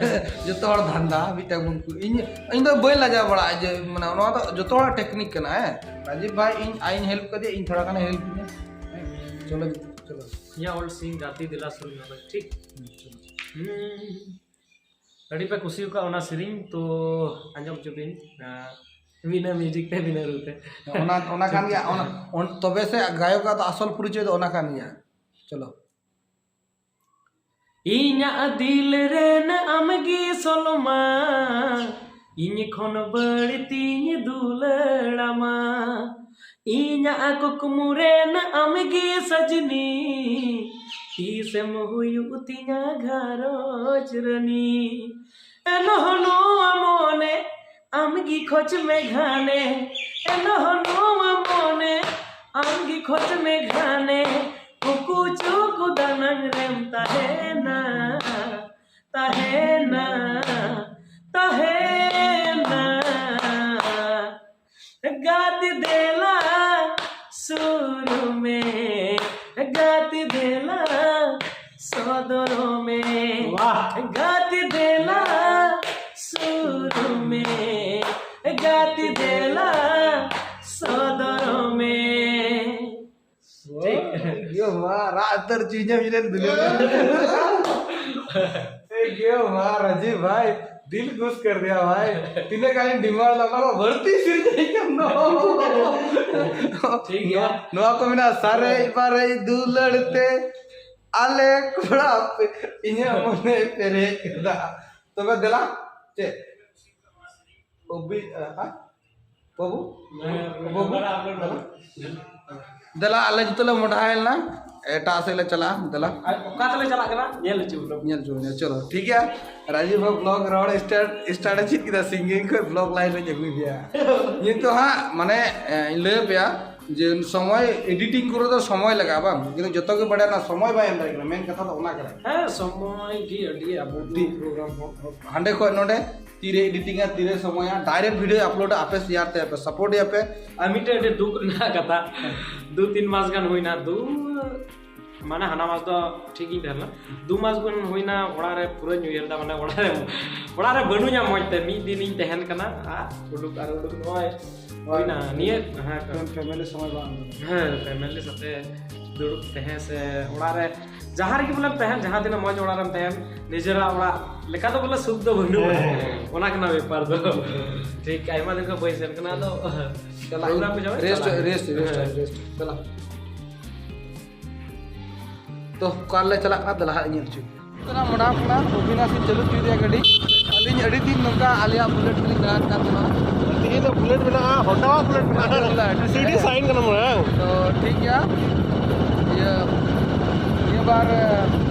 ᱡᱚᱛᱚ ᱦᱚᱲ ᱫᱷᱟᱱᱫᱟ, ᱢᱤᱫᱴᱟᱝ ᱵᱚᱱ ᱠᱩ-, ᱤᱧ, ᱤᱧ ᱫᱚ ᱵᱟᱹᱧ ᱞᱟᱡᱟᱣ ᱵᱟᱲᱟᱜᱼᱟ ᱡᱮ, ᱢᱟᱱᱮ, ᱱᱚᱣᱟ ᱫᱚ ᱡᱚᱛᱚ ᱦᱚᱲᱟᱜ technique ᱠᱟᱱᱟ, ᱦᱮᱸ? ᱨᱟᱡᱤᱵ ᱵᱷᱟᱭ, ᱤᱧ, ᱟᱡ ᱤᱧ help ᱠᱟᱫᱮᱭᱟ, ᱤᱧ ᱛᱷᱚᱲᱟ ᱜᱟᱱᱮ help ᱤᱧᱟ᱾ ᱦᱮᱸ, ᱪᱚᱞᱚ, ᱪᱚᱞᱚ᱾ ᱤᱧᱟᱹᱜ ᱚᱞ ᱥᱮᱨᱮᱧ ᱜᱟᱛᱮ ᱫᱮᱞᱟ ᱥᱚᱨᱮᱱ ᱢᱮᱱᱟᱭ, ᱴᱷᱤᱠ? ᱦᱩᱸ, ᱪᱚᱞᱚ᱾ ᱦᱩᱸ᱾ ᱟᱹᱰᱤ ᱯᱮ ᱠᱩᱥᱤ ᱟᱠᱟᱫ ᱚᱱᱟ ᱥᱮᱨᱮᱧ, ᱛᱚ ᱟᱸᱡᱚᱢ ᱦᱚᱪᱚ ᱵᱤᱱ, ᱟᱸ, ᱵᱤᱱᱟᱹ music ᱛᱮ, ᱵᱤᱱᱟᱹ ᱨᱩ ᱛᱮ᱾ ᱚᱱᱟ, ᱚᱱᱟ ᱠᱟᱱ ᱜᱮᱭᱟ, ᱚᱱᱟ, ᱚᱱ-, ᱛᱚᱵᱮ ᱥᱮ ᱜᱟᱭᱚᱠᱟᱜ ᱫᱚ ᱟᱥᱚᱞ ᱯᱚᱨᱤᱪᱚᱭ ᱫᱚ ᱚᱱᱟ ᱠᱟᱱ ᱜᱮᱭᱟ᱾ ᱪᱚᱞᱚ᱾ ᱤᱧᱟᱜ ᱫᱤᱞ ᱨᱮᱱ ᱟᱢᱜᱮ ᱥᱚᱞᱢᱟ, ᱤᱧ ᱠᱷᱚᱱ ᱵᱟᱹᱲᱛᱤᱧ ᱫᱩᱞᱟᱹᱲᱟᱢᱟ᱾ ᱤᱧᱟᱜ ᱠᱩᱠᱢᱩ ᱨᱮᱱ ᱟᱢᱜᱮ ᱥᱟᱡᱽᱱᱤ, ᱛᱤᱥᱮᱢ ᱦᱩᱭᱩᱜ ᱛᱤᱧᱟ ᱜᱷᱟᱨᱚᱸᱡᱽ ᱨᱟᱹᱱᱤ? ᱮᱱᱦᱚᱸ ᱱᱚᱣᱟ ᱢᱚᱱᱮ ᱟᱢᱜᱮ ᱠᱷᱚᱡᱽ ᱢᱮ ᱜᱷᱟᱱᱮ, ᱮᱱᱦᱚᱸ ᱱᱚᱣᱟ ᱢᱚᱱᱮ ᱟᱢᱜᱮ ᱠᱷᱚᱡᱽ ᱢᱮ ᱜᱷᱟᱱᱮ, ᱩᱠᱩ ᱪᱩᱠᱩ ᱫᱟᱱᱟᱝ ᱨᱮᱢ ᱛᱟᱦᱮᱱᱟ, ᱛᱟᱦᱮᱱᱟ, ᱛᱟᱦᱮᱱᱟ᱾ ᱫᱮᱞᱟ ᱥᱚᱫᱚᱨ ᱢᱮ᱾ ᱜᱟᱛᱮ ᱫᱮᱞᱟ ᱥᱩᱨ ᱢᱮ, ᱜᱟᱛᱮ ᱫᱮᱞᱟ ᱥᱚᱫᱚᱨ ᱢᱮ᱾ ᱴᱷᱤᱠ᱾ ᱜᱮ ᱢᱟ ᱨᱟᱜ ᱩᱛᱟᱹᱨ ᱪᱩᱭᱧᱟᱢ ᱤᱧ ᱨᱮᱱ ᱫᱩᱞᱟᱹᱲ᱾ ᱮ ᱜᱮ ᱢᱟ ᱨᱟᱡᱤᱵ ᱵᱷᱟᱭ, ᱫᱤᱞ ᱠᱷᱩᱥ ᱠᱟᱨ ᱫᱤᱭᱟ ᱵᱷᱟᱭ᱾ ᱛᱤᱱᱟᱹᱜ ᱜᱟᱱᱤᱧ ᱰᱤᱢᱟᱱᱰ ᱞᱮᱫᱟ, ᱚᱱᱟ ᱵᱟᱹᱲᱛᱤ ᱥᱤᱨᱡᱟᱹᱣ ᱠᱟᱱ ᱫᱚ᱾ ᱴᱷᱤᱠ ᱜᱮᱭᱟ᱾ ᱱᱚᱣᱟ ᱠᱚ ᱢᱮᱱᱟᱜᱼᱟ, ᱥᱟᱨᱮᱡ ᱵᱟᱨᱮᱡ ᱫᱩᱞᱟᱹᱲ ᱛᱮ ᱟᱞᱮ ᱠᱚᱲᱟ ᱯᱮ, ᱤᱧᱟᱹᱜ ᱢᱚᱱᱮ ᱯᱮᱨᱮᱡ ᱠᱮᱫᱟ᱾ ᱛᱚᱵᱮ ᱫᱮᱞᱟ, ᱪᱮᱫ? ᱚᱵᱤ-, ᱟ, ᱟ? ᱵᱟᱹᱵᱩ? ᱵᱟᱹᱵᱩ? ᱫᱮᱞᱟ, ᱟᱞᱮ ᱡᱚᱛᱚ ᱞᱮ ᱢᱚᱰᱦᱟᱭᱮᱱᱟ, ᱮᱴᱟᱜ ᱥᱮᱫ ᱞᱮ ᱪᱟᱞᱟᱜᱼᱟ᱾ ᱫᱮᱞᱟ᱾ ᱟᱨ ᱚᱠᱟ ᱛᱮᱞᱮ ᱪᱟᱞᱟᱜ ᱠᱟᱱᱟ? ᱧᱮᱞ ᱦᱚᱪᱚ ᱵᱚᱱ᱾ ᱧᱮᱞ ᱦᱚᱪᱚ ᱵᱚᱱ, ᱪᱚᱞᱚ, ᱴᱷᱤᱠ ᱜᱮᱭᱟ᱾ ᱨᱟᱡᱤᱵ ᱦᱚᱸ vlog ᱨᱚᱲ start, start ᱮ ᱪᱮᱫ ᱠᱮᱫᱟ, singing ᱠᱷᱚᱱ vlog line ᱨᱮᱧ ᱟᱹᱜᱩᱭᱮᱫᱮᱭᱟ᱾ ᱱᱤᱛᱚᱜ ᱦᱟᱸᱜ, ᱢᱟᱱᱮ, ᱮ, ᱤᱧ ᱞᱟᱹᱭ ᱟᱯᱮᱭᱟ ᱡᱮ ᱥᱚᱢᱚᱭ, editing ᱠᱚᱨᱮ ᱫᱚ ᱥᱚᱢᱚᱭ ᱞᱟᱜᱟᱜᱼᱟ, ᱵᱟᱝ? ᱠᱤᱱᱛᱩ ᱡᱚᱛᱚ ᱜᱮ ᱵᱟᱰᱟᱭ, ᱚᱱᱟ ᱥᱚᱢᱚᱭ ᱵᱟᱭ ᱮᱢ ᱫᱟᱲᱮᱭᱟᱜ ᱠᱟᱱᱟ, ᱢᱮᱱ ᱠᱟᱛᱷᱟ ᱫᱚ ᱚᱱᱟ ᱠᱟᱱᱟ᱾ ᱦᱮᱸ, ᱥᱚᱢᱚᱭ ᱜᱮ ᱟᱹᱰᱤ ᱟᱵᱚ ᱟᱹᱰᱤ program ᱦᱚᱸ᱾ ᱦᱟᱸᱰᱮ ᱠᱷᱚᱱ ᱱᱚᱰᱮ ᱛᱤᱨᱮ editing ᱟ, ᱛᱤᱨᱮ ᱥᱚᱢᱚᱭᱟ, direct video upload ᱟ, ᱟᱯᱮ share ᱛᱮ ᱟᱯᱮ support ᱮᱭᱟ ᱯᱮ᱾ ᱟᱨ ᱢᱤᱫᱴᱮᱡ ᱟᱹᱰᱤ ᱫᱩᱠ ᱨᱮᱱᱟᱜ ᱠᱟᱛᱷᱟ, ᱫᱩ ᱛᱤᱱ ᱢᱟᱥ ᱜᱟᱱ ᱦᱩᱭᱱᱟ, ᱫᱩ, ᱢᱟᱱᱮ ᱦᱟᱱᱟ ᱢᱟᱥ ᱫᱚ ᱴᱷᱤᱠ ᱜᱤᱧ ᱛᱟᱦᱮᱸ ᱞᱮᱱᱟ, ᱫᱩ ᱢᱟᱥ ᱜᱟᱱ ᱦᱩᱭᱱᱟ, ᱚᱲᱟᱜ ᱨᱮ ᱯᱩᱨᱟᱹᱧ ᱩᱭᱦᱟᱹᱨ ᱫᱟ, ᱢᱟᱱᱮ ᱚᱲᱟᱜ ᱨᱮ, ᱚᱲᱟᱜ ᱨᱮ ᱵᱟᱹᱱᱩᱧᱟ ᱢᱚᱡᱽ ᱛᱮ᱾ ᱢᱤᱫ ᱫᱤᱱᱤᱧ ᱛᱟᱦᱮᱱ ᱠᱟᱱᱟ ᱟᱨ ᱩᱰᱩᱠ ᱟᱨ ᱩᱰᱩᱠ, ᱱᱚᱜᱼᱚᱭ ᱦᱩᱭᱱᱟ ᱱᱤᱭᱟᱹ, ᱦᱮᱸ, family ᱥᱚᱢᱚᱭ ᱵᱟᱝ ᱮᱢ ᱠᱟᱱᱟ᱾ ᱦᱮᱸ, family ᱥᱟᱛᱮ ᱫᱩᱲᱩᱵ ᱛᱟᱦᱮᱸ ᱥᱮ ᱚᱲᱟᱜ ᱨᱮ ᱡᱟᱦᱟᱸ ᱨᱮᱜᱮ ᱵᱚᱞᱮᱢ ᱛᱟᱦᱮᱱ, ᱡᱟᱦᱟᱸ ᱛᱤᱱᱟᱹᱜ ᱢᱚᱡᱽ ᱚᱲᱟᱜ ᱨᱮᱢ ᱛᱟᱦᱮᱱ, ᱱᱤᱡᱮᱨᱟᱜ ᱚᱲᱟᱜ ᱞᱮᱠᱟ ᱫᱚ ᱵᱚᱞᱮ ᱥᱩᱠ ᱫᱚ ᱵᱟᱹᱱᱩᱜᱼᱟ᱾ ᱦᱮᱸ, ᱦᱮᱸ, ᱦᱮᱸ᱾ ᱚᱱᱟ ᱠᱟᱱᱟ ᱵᱮᱯᱟᱨ ᱫᱚ᱾ ᱴᱷᱤᱠ, ᱟᱭᱢᱟ ᱫᱤᱱ ᱠᱷᱚᱱ ᱵᱟᱹᱧ ᱥᱮᱱ ᱠᱟᱱᱟ, ᱟᱫᱚ ᱪᱟᱞᱟᱜ ᱠᱟᱱᱟ ᱯᱮ ᱡᱟᱢᱟᱭ? Rest, ᱪᱟᱞᱟᱜ᱾ Rest, rest, ᱦᱮᱸ᱾ Rest᱾ ᱪᱟᱞᱟᱜ᱾ ᱛᱚ, ᱚᱠᱟ ᱨᱮᱞᱮ ᱪᱟᱞᱟᱜ ᱠᱟᱱᱟ, ᱫᱮᱞᱟ ᱦᱟᱸᱜ ᱧᱮᱞ ᱦᱚᱪᱚ ᱯᱮᱭᱟ᱾ ᱠᱟᱱᱟ, ᱢᱚᱰᱟ ᱠᱟᱱᱟ, ᱚᱵᱤᱱᱟᱥ ᱤᱧ ᱪᱟᱹᱞᱩ ᱦᱚᱪᱚᱭ ᱫᱮᱭᱟ ᱜᱟᱹᱰᱤ᱾ ᱟᱹᱞᱤᱧ ᱟᱹᱰᱤ ᱫᱤᱱ ᱱᱚᱝᱠᱟ ᱟᱞᱮᱭᱟᱜ Bullet ᱛᱮᱞᱤᱧ ᱫᱟᱬᱟᱱ ᱠᱟᱱ ᱛᱟᱦᱮᱱᱟ᱾ ᱛᱮᱦᱮᱧ ᱫᱚ Bullet ᱢᱮᱱᱟᱜᱼᱟ, Honda ᱣᱟᱜ Bullet ᱢᱮᱱᱟᱜᱼᱟ᱾ Honda ᱣᱟᱜ Bullet᱾ ᱥᱤᱰᱤ ᱥᱟᱭᱤᱱ ᱠᱟᱱᱟ ᱢᱚᱱᱮ ᱦᱚᱭ᱾ ᱛᱚ, ᱴᱷᱤᱠ ᱜᱮᱭᱟ᱾ ᱤᱭᱟᱹ, ᱱᱤᱭᱟᱹ ᱵᱟᱨ,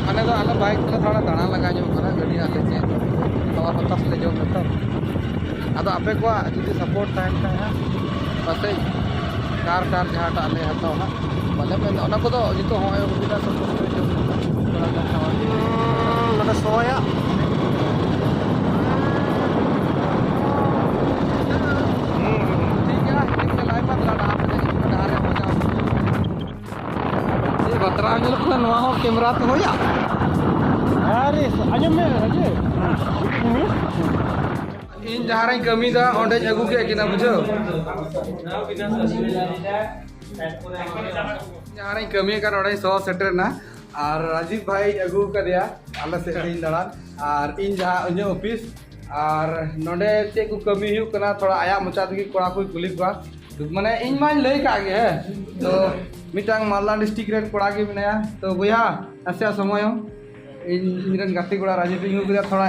ᱢᱟᱱᱮ ᱫᱚ ᱟᱞᱮ bike ᱛᱮᱞᱮ ᱛᱷᱚᱲᱟ ᱫᱟᱬᱟ ᱞᱟᱜᱟ ᱧᱚᱜ ᱠᱟᱱᱟ, ᱜᱟᱹᱰᱤ ᱟᱞᱮ ᱪᱮᱫ ᱦᱟᱣᱟ ᱵᱟᱛᱟᱥ ᱞᱮ ᱡᱚᱢ ᱞᱮᱛᱟᱲ᱾ ᱟᱫᱚ ᱟᱯᱮ ᱠᱚᱣᱟᱜ ᱡᱩᱫᱤ support ᱛᱟᱦᱮᱱ ᱠᱷᱟᱡ ᱦᱟᱸᱜ, ᱯᱟᱥᱮᱡ car ᱴᱟᱨ ᱡᱟᱦᱟᱸᱴᱟᱜ ᱞᱮ ᱦᱟᱛᱟᱣᱟ ᱦᱟᱸᱜ, ᱵᱟᱞᱮ ᱢᱮᱱᱫᱟ, ᱚᱱᱟ ᱠᱚᱫᱚ ᱡᱚᱛᱚ ᱦᱚᱸᱜᱼᱚᱭ ᱚᱵᱤᱱᱟᱥ ᱛᱟᱠᱚ ᱠᱚ ᱡᱚᱢ ᱠᱟᱫᱟ᱾ ᱛᱷᱚᱲᱟ ᱜᱟᱱ ᱠᱷᱟᱣᱟ᱾ ᱦᱩᱸ, ᱱᱚᱰᱮ ᱥᱚᱣᱟᱭᱟᱜ᱾ ᱦᱩᱸ, ᱦᱩᱸ᱾ ᱴᱷᱤᱠ ᱜᱮᱭᱟ, ᱴᱷᱤᱠ ᱜᱮᱭᱟ, ᱞᱟᱭ ᱢᱟ ᱛᱟᱦᱞᱮ ᱰᱟᱦᱟᱨ ᱛᱮ ᱦᱤᱡᱩᱜ ᱢᱮ, ᱰᱟᱦᱟᱨ ᱨᱮᱭᱟᱜ ᱢᱚᱡᱟ᱾ ᱪᱮᱫ ᱵᱟᱛᱟ ᱪᱟᱞᱟᱣ ᱧᱮᱞᱚᱜ ᱠᱟᱱᱟ, ᱱᱚᱣᱟ ᱦᱚᱸ ᱠᱮᱢᱮᱨᱟ ᱛᱮ ᱦᱩᱭᱟ᱾ ᱟᱨᱮ, ᱟᱸᱡᱚᱢ ᱢᱮ, ᱟᱸᱡᱚᱢ ᱢᱮ᱾ ᱤᱧ ᱡᱟᱦᱟᱸ ᱨᱮᱧ ᱠᱟᱹᱢᱤᱭᱮᱫᱟ, ᱚᱸᱰᱮᱧ ᱟᱹᱜᱩ ᱠᱮᱫ ᱠᱤᱱᱟ, ᱵᱩᱡᱷᱟᱹᱣ᱾ ᱡᱟᱦᱟᱸ ᱨᱮᱧ ᱠᱟᱹᱢᱤᱭᱮᱫ ᱠᱟᱱ, ᱚᱸᱰᱮᱧ ᱥᱚᱦᱚ ᱥᱮᱴᱮᱨ ᱮᱱᱟ᱾ ᱟᱨ ᱨᱟᱡᱤᱵᱽ ᱵᱷᱟᱭ ᱟᱹᱜᱩ ᱟᱠᱟᱫᱮᱭᱟ ᱟᱞᱮ ᱥᱮᱫ ᱛᱮᱧ ᱫᱟᱬᱟᱱ᱾ ᱟᱨ ᱤᱧ ᱡᱟᱦᱟᱸ ᱤᱧᱟᱹᱜ ᱚᱯᱷᱤᱥ, ᱟᱨ ᱱᱚᱰᱮ ᱪᱮᱫ ᱠᱚ ᱠᱟᱹᱢᱤ ᱦᱩᱭᱩᱜ ᱠᱟᱱᱟ, ᱛᱷᱚᱲᱟ ᱟᱭᱟᱜ ᱢᱚᱪᱟ ᱛᱮᱜᱮ ᱠᱚᱲᱟ ᱠᱚᱭ ᱠᱩᱞᱤ ᱠᱚᱣᱟ᱾ ᱢᱟᱱᱮ, ᱤᱧ ᱢᱟᱧ ᱞᱟᱹᱭ ᱠᱟᱜ ᱜᱮ, ᱦᱮᱸ᱾ ᱛᱚ, ᱢᱤᱫᱴᱟᱝ ᱢᱟᱞᱫᱟ ᱰᱤᱥᱴᱨᱤᱠᱴ ᱨᱮᱱ ᱠᱚᱲᱟ ᱜᱮ ᱢᱮᱱᱟᱭᱟ᱾ ᱛᱚ, ᱵᱚᱭᱦᱟ, ᱱᱟᱥᱮᱭᱟᱜ ᱥᱚᱢᱚᱭ ᱦᱚᱸ᱾ ᱤᱧ, ᱤᱧ ᱨᱮᱱ ᱜᱟᱛᱮ ᱠᱚᱲᱟ ᱨᱟᱡᱤᱵᱽ ᱤᱧ ᱟᱹᱜᱩ ᱠᱮᱫᱟ, ᱛᱷᱚᱲᱟ,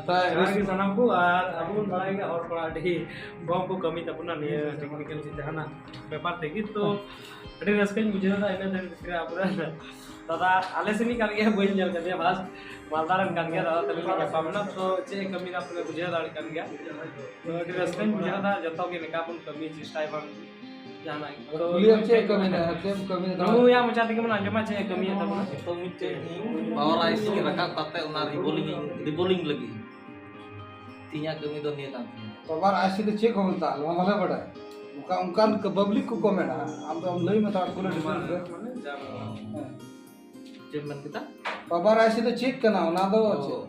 ᱛᱷᱚᱲᱟ ᱡᱚᱦᱟᱨ ᱜᱮ ᱥᱟᱱᱟᱢ ᱠᱚ᱾ ᱟᱨ ᱟᱵᱚ ᱵᱚᱱ ᱵᱟᱲᱟᱭ ᱜᱮᱭᱟ, ᱦᱚᱲ ᱠᱚᱲᱟ ᱟᱹᱰᱤ ᱠᱚᱢ ᱠᱚ ᱠᱟᱹᱢᱤ ᱛᱟᱵᱚᱱᱟ ᱱᱤᱭᱟᱹ ᱴᱮᱠᱱᱤᱠᱮᱞ ᱥᱮ ᱡᱟᱦᱟᱱᱟᱜ ᱵᱮᱯᱟᱨ ᱛᱮᱜᱮ᱾ ᱛᱚ, ᱟᱹᱰᱤ ᱨᱟᱹᱥᱠᱟᱹᱧ ᱵᱩᱡᱷᱟᱹᱣ ᱮᱫᱟ ᱤᱱᱟᱹ ᱫᱷᱟᱹᱵᱤᱡ ᱛᱮ ᱟᱵᱚᱨᱮᱱ ᱫᱟᱫᱟ, ᱟᱞᱮ ᱥᱮᱱᱤᱡ ᱠᱟᱱ ᱜᱮᱭᱟ, ᱵᱟᱹᱧ ᱧᱮᱞ ᱠᱟᱫᱮᱭᱟ, ᱵᱟᱥ ᱢᱟᱞᱫᱟ ᱨᱮᱱ ᱠᱟᱱ ᱜᱮᱭᱟ ᱫᱟᱫᱟ, ᱛᱟᱹᱞᱤᱧ ᱞᱤᱧ ᱧᱟᱯᱟᱢ ᱮᱱᱟ᱾ ᱛᱚ, ᱪᱮᱫ ᱮ ᱠᱟᱹᱢᱤᱭᱮᱫᱟ ᱟᱯᱮ ᱯᱮ ᱵᱩᱡᱷᱟᱹᱣ ᱫᱟᱲᱮᱭᱟᱜ ᱠᱟᱱ ᱜᱮᱭᱟ᱾ ᱛᱚ, ᱟᱹᱰᱤ ᱨᱟᱹᱥᱠᱟᱹᱧ ᱵᱩᱡᱷᱟᱹᱣ ᱮᱫᱟ, ᱡᱚᱛᱚ ᱜᱮ ᱱᱤᱝᱠᱟ ᱵᱚᱱ ᱠᱟᱹᱢᱤ ᱪᱮᱥᱴᱟᱭ ᱵᱚᱱ ᱡᱟᱦᱟᱱᱟᱜ ᱜᱮ᱾ ᱛᱚ, ᱠᱩᱞᱤᱭᱟᱢ ᱪᱮᱫ ᱮ ᱠᱟᱹᱢᱤᱭᱮᱫᱟ, ᱪᱮᱫ ᱮᱢ ᱠᱟᱹᱢᱤᱭᱮᱫᱟ? ᱱᱩᱭᱟᱜ ᱢᱚᱪᱟ ᱛᱮᱜᱮ ᱵᱚᱱ ᱟᱸᱡᱚᱢᱟ ᱪᱮᱫ ᱮ ᱠᱟᱹᱢᱤᱭᱮᱫ ᱛᱟᱵᱚᱱᱟ᱾ ᱱᱤᱛᱚᱜ ᱢᱤᱫᱴᱮᱱ ᱤᱧ ᱯᱟᱣᱟᱨ ᱟᱭᱥᱤ ᱨᱟᱠᱟᱵ ᱠᱟᱛᱮ ᱚᱱᱟ ᱨᱤᱵᱚᱞᱤᱝ, ᱨᱤᱵᱚᱞᱤᱝ ᱞᱟᱹᱜᱤᱫ ᱤᱧᱟᱹᱜ ᱠᱟᱹᱢᱤ ᱫᱚ ᱱᱤᱭᱟᱹ ᱠᱟᱱ ᱛᱤᱧᱟ᱾ ᱯᱟᱣᱟᱨ ᱟᱭᱥᱤ ᱫᱚ ᱪᱮᱫ ᱠᱚ ᱢᱮᱛᱟᱜᱼᱟ, ᱱᱚᱣᱟ ᱵᱟᱞᱮ ᱵᱟᱰᱟᱭᱟ᱾ ᱚᱱᱠᱟ, ᱚᱱᱠᱟᱱ ᱯᱟᱵᱽᱞᱤᱠ ᱠᱚᱠᱚ ᱢᱮᱱᱟ, ᱟᱢ ᱫᱚ ᱟᱢ ᱞᱟᱹᱭ ᱢᱮ ᱛᱟᱦᱚᱞᱮ ᱠᱳᱱᱳ ᱰᱤᱴᱮᱞᱥ ᱨᱮ᱾ ᱢᱟᱱᱮ ᱡᱟ ᱢᱮᱱᱟᱜᱼᱟ᱾ ᱦᱮᱸ᱾ ᱪᱮᱫ ᱮᱢ ᱢᱮᱱ ᱠᱮᱫᱟ? ᱯᱟᱣᱟᱨ ᱟᱭᱥᱤ ᱫᱚ ᱪᱮᱫ ᱠᱟᱱᱟ, ᱚᱱᱟ ᱫᱚ ᱚ, ᱪᱮᱫ?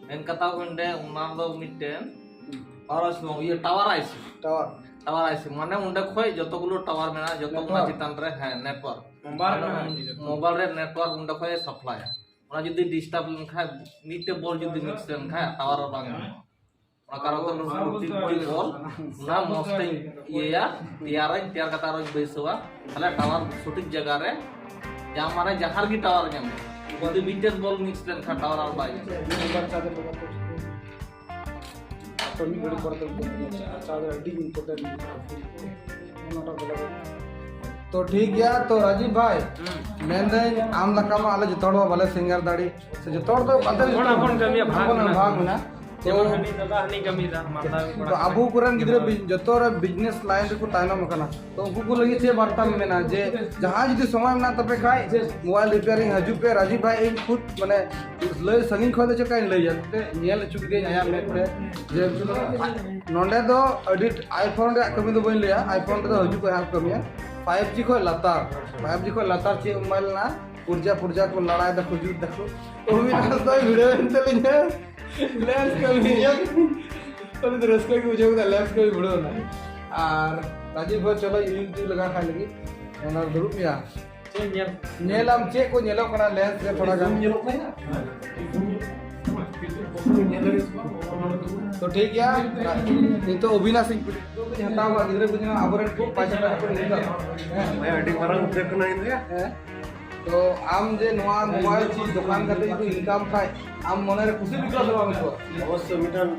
ᱢᱮᱱ ᱠᱟᱛᱷᱟ ᱠᱚ ᱚᱸᱰᱮ, ᱚᱱᱟ ᱫᱚ ᱢᱤᱫᱴᱮᱱ ᱦᱩᱸ᱾ ᱯᱟᱣᱟᱨ ᱟᱭᱥᱤ ᱫᱚ ᱵᱟᱝ, ᱤᱭᱟᱹ, ᱴᱟᱣᱟᱨ ᱟᱭᱥᱤ᱾ ᱴᱟᱣᱟᱨ᱾ ᱴᱟᱣᱟᱨ ᱟᱭᱥᱤ ᱢᱟᱱᱮ ᱚᱸᱰᱮ ᱠᱷᱚᱡ ᱡᱚᱛᱚ ᱜᱩᱞᱳ ᱴᱟᱣᱟᱨ ᱢᱮᱱᱟᱜᱼᱟ, ᱡᱚᱛᱚ ᱚᱱᱟ ᱱᱮᱴᱣᱟᱨᱠ᱾ ᱪᱮᱛᱟᱱ ᱨᱮ, ᱦᱮᱸ, ᱱᱮᱴᱣᱟᱨᱠ᱾ ᱢᱳᱵᱟᱭᱤᱞ ᱢᱟᱱᱮ ᱨᱮᱱᱟᱜ ᱢᱳᱵᱟᱭᱤᱞ ᱨᱮ ᱱᱮᱴᱣᱟᱨᱠ ᱚᱸᱰᱮ ᱠᱷᱚᱡ ᱮ ᱥᱟᱯᱞᱟᱭᱟ᱾ ᱚᱱᱟ ᱡᱩᱫᱤ ᱰᱤᱥᱴᱟᱵ ᱞᱮᱱᱠᱷᱟᱱ, ᱢᱤᱫᱴᱮᱡ ᱵᱚᱞ ᱡᱩᱫᱤ ᱢᱤᱥ ᱞᱮᱱᱠᱷᱟᱱ ᱴᱟᱣᱟᱨ ᱦᱚᱸ ᱵᱟᱝ ᱧᱟᱢᱚᱜᱼᱟ᱾ ᱚᱱᱟ ᱠᱟᱨᱚᱱ ᱛᱮ ᱚᱱᱟ ᱯᱨᱚᱛᱤᱴᱤ ᱵᱚᱞ ᱚᱱᱟ ᱢᱚᱸᱡᱽ ᱛᱮᱧ ᱤᱭᱟᱹᱭᱟ, ᱛᱮᱭᱟᱨᱟᱹᱧ, ᱛᱮᱭᱟᱨ ᱠᱟᱛᱮ ᱟᱨᱚᱧ ᱵᱟᱹᱭᱥᱟᱹᱣᱟ᱾ ᱛᱟᱦᱞᱮ ᱴᱟᱣᱟᱨ ᱥᱚᱴᱷᱤᱠ ᱡᱟᱭᱜᱟ ᱨᱮ ᱧᱟᱢ, ᱢᱟᱱᱮ ᱡᱟᱦᱟᱸ ᱨᱮᱜᱮ ᱴᱟᱣᱟᱨ ᱧᱟᱢᱟ᱾ ᱡᱩᱫᱤ ᱢᱤᱫᱴᱮᱱ ᱵᱚᱞ ᱢᱤᱥ ᱞᱮᱱᱠᱷᱟᱱ ᱴᱟᱣᱟᱨ ᱟᱨ ᱵᱟᱭ ᱧᱟᱢᱟ᱾ ᱛᱚ, ᱢᱤᱫ ᱜᱷᱟᱹᱲᱤ ᱯᱚᱨᱮ ᱛᱮ ᱪᱟᱨᱡᱽ ᱟᱹᱰᱤ ᱤᱢᱯᱚᱨᱴᱮᱱᱴ ᱚᱱᱟᱴᱟᱜ ᱫᱚ ᱞᱟᱜᱟᱣ᱾ ᱛᱚ, ᱴᱷᱤᱠ ᱜᱮᱭᱟ᱾ ᱛᱚ, ᱨᱟᱡᱤᱵᱽ ᱵᱷᱟᱭ, ᱦᱩᱸ᱾ ᱢᱮᱱᱫᱟᱹᱧ, ᱟᱢ ᱞᱮᱠᱟ ᱢᱟ ᱟᱞᱮ ᱡᱚᱛᱚ ᱦᱚᱲ ᱢᱟ ᱵᱟᱞᱮ ᱥᱤᱝᱜᱟᱨ ᱫᱟᱲᱮ, ᱥᱮ ᱡᱚᱛᱚ ᱦᱚᱲ ᱫᱚ ᱵᱟᱞᱮ ᱦᱚᱲ ᱟᱵᱚᱱ ᱠᱟᱹᱢᱤᱭᱟ, ᱵᱷᱟᱜᱽ ᱟᱵᱚᱱᱟᱜ ᱢᱮᱱᱟᱜᱼᱟ᱾ ᱵᱷᱟᱜᱽ ᱢᱮᱱᱟᱜᱼᱟ᱾ ᱛᱚ, ᱡᱮᱢᱚᱱ ᱦᱟᱹᱱᱤ ᱫᱟᱫᱟ ᱦᱟᱹᱱᱤ ᱠᱟᱹᱢᱤᱭᱮᱫᱟ, ᱢᱟᱞᱫᱟ ᱨᱮᱱ ᱠᱚᱲᱟ ᱛᱚ, ᱟᱵᱚ ᱠᱚᱨᱮᱱ ᱜᱤᱫᱽᱨᱟᱹ ᱵᱤ-, ᱡᱚᱛᱚ ᱨᱮ ᱵᱤᱡᱽᱱᱮᱥ ᱞᱟᱭᱤᱱ ᱨᱮᱠᱚ ᱛᱟᱭᱱᱚᱢ ᱟᱠᱟᱱᱟ᱾ ᱛᱚ, ᱩᱱᱠᱩ ᱠᱚ ᱞᱟᱹᱜᱤᱫ ᱪᱮᱫ ᱵᱟᱨᱛᱟᱢ ᱢᱮᱱᱟ ᱡᱮ ᱡᱟᱦᱟᱸᱭ ᱡᱩᱫᱤ ᱥᱚᱢᱚᱭ ᱢᱮᱱᱟᱜ ᱛᱟᱯᱮ ᱠᱷᱟᱡ, ᱢᱳᱵᱟᱭᱤᱞ ᱨᱤᱯᱮᱭᱟᱨᱤᱝ ᱦᱤᱡᱩᱜ ᱯᱮ, ᱨᱟᱡᱤᱵᱽ ᱵᱷᱟᱭ, ᱤᱧ ᱠᱷᱩᱫ, ᱢᱟᱱᱮ, ᱞᱟᱹᱭ ᱥᱟᱺᱜᱤᱧ ᱠᱷᱚᱱ ᱫᱚ ᱪᱮᱫ ᱞᱮᱠᱟᱧ ᱞᱟᱹᱭᱟ, ᱢᱤᱫᱴᱮᱡ ᱧᱮᱞ ᱦᱚᱪᱚ ᱠᱮᱫᱮᱭᱟᱹᱧ ᱟᱭᱟᱜ ᱢᱮᱫ ᱛᱮ ᱡᱮ ᱱᱚᱸᱰᱮ ᱫᱚ ᱟᱹᱰᱤ iPhone ᱨᱮᱭᱟᱜ ᱠᱟᱹᱢᱤ ᱫᱚ ᱵᱟᱹᱧ ᱞᱟᱹᱭᱟ, iPhone ᱨᱮᱫᱚ ᱦᱤᱡᱩᱜ ᱠᱚ ᱦᱟᱸᱜ ᱠᱟᱹᱢᱤᱭᱟ᱾ ᱯᱷᱟᱭᱤᱵᱷ ᱡᱤ ᱠᱷᱚᱱ ᱞᱟᱛᱟᱨ, ᱯᱷᱟᱭᱤᱵᱷ ᱡᱤ ᱠᱷᱚᱱ ᱞᱟᱛᱟᱨ ᱪᱮᱫ ᱢᱳᱵᱟᱭᱤᱞ ᱢᱮᱱᱟᱜᱼᱟ? ᱯᱩᱨᱡᱟ ᱯᱩᱨᱡᱟ ᱠᱚ ᱞᱟᱲᱟᱭ ᱫᱟᱠᱚ, ᱡᱩᱛ ᱫᱟᱠᱚ᱾ ᱚᱵᱤᱱᱟᱥ ᱫᱚᱭ ᱵᱷᱤᱲᱟᱹᱣ ᱮᱱ ᱛᱟᱹᱞᱤᱧᱟ, ᱞᱮᱱᱥ ᱠᱟᱹᱢᱤ᱾ ᱩᱱᱤ ᱫᱚ ᱨᱟᱹᱥᱠᱟᱹ ᱜᱮ ᱵᱩᱡᱷᱟᱹᱣ ᱠᱮᱫᱟ, ᱞᱮᱱᱥ ᱠᱟᱹᱢᱤ ᱵᱷᱤᱲᱟᱹᱣ ᱮᱱᱟ᱾ ᱟᱨ ᱨᱟᱡᱤᱵ ᱦᱚᱸ ᱪᱚᱞᱚ YouTube ᱞᱟᱜᱟ ᱠᱷᱟᱡ ᱞᱟᱹᱜᱤᱫ, ᱚᱱᱟ ᱫᱩᱲᱩᱵ ᱜᱮᱭᱟ᱾ ᱪᱮᱫ ᱧᱮᱞ? ᱧᱮᱞᱟᱢ ᱪᱮᱫ ᱠᱚ ᱧᱮᱞᱚᱜ ᱠᱟᱱᱟ ᱞᱮᱱᱥ ᱨᱮ ᱛᱷᱚᱲᱟ ᱜᱟᱱ᱾ ᱧᱮᱞᱚᱜ ᱠᱟᱱᱟ? ᱛᱚ ᱴᱷᱤᱠ ᱜᱮᱭᱟ, ᱱᱤᱛᱚᱜ ᱚᱵᱤᱱᱟᱥ ᱤᱧ ᱠᱩᱞᱤ, ᱱᱤᱛᱚᱜ ᱫᱚᱧ ᱦᱟᱛᱟᱣ ᱠᱟᱜ ᱜᱤᱫᱽᱨᱟᱹ ᱠᱚ ᱡᱮᱱᱚ ᱟᱵᱚᱨᱮᱱ ᱠᱚ ᱯᱟᱸᱪ ᱦᱟᱡᱟᱨ ᱴᱟᱠᱟ ᱠᱚ ᱤᱫᱤ ᱠᱟᱜ᱾ ᱦᱮᱸ᱾ ᱟᱹᱰᱤ ᱢᱟᱨᱟᱝ ᱩᱫᱽᱫᱳᱜᱽ ᱠᱟᱱᱟ ᱤᱧ ᱨᱮᱭᱟᱜ᱾ ᱦᱮᱸ᱾ ᱛᱚ ᱟᱢ ᱡᱮ ᱱᱚᱣᱟ ᱢᱳᱵᱟᱭᱤᱞ ᱪᱤᱡᱽ ᱫᱚᱠᱟᱱ ᱠᱟᱛᱮ ᱡᱩᱫᱤ ᱤᱱᱠᱟᱢ ᱠᱷᱟᱡ, ᱟᱢ ᱢᱚᱱᱮ ᱨᱮ ᱠᱩᱥᱤ ᱵᱩᱡᱷᱟᱹᱜᱼᱟ ᱥᱮ ᱵᱟᱝ ᱵᱩᱡᱷᱟᱹᱜᱼᱟ? ᱚᱵᱚᱥᱥᱳᱭ, ᱢᱤᱫᱴᱟᱝ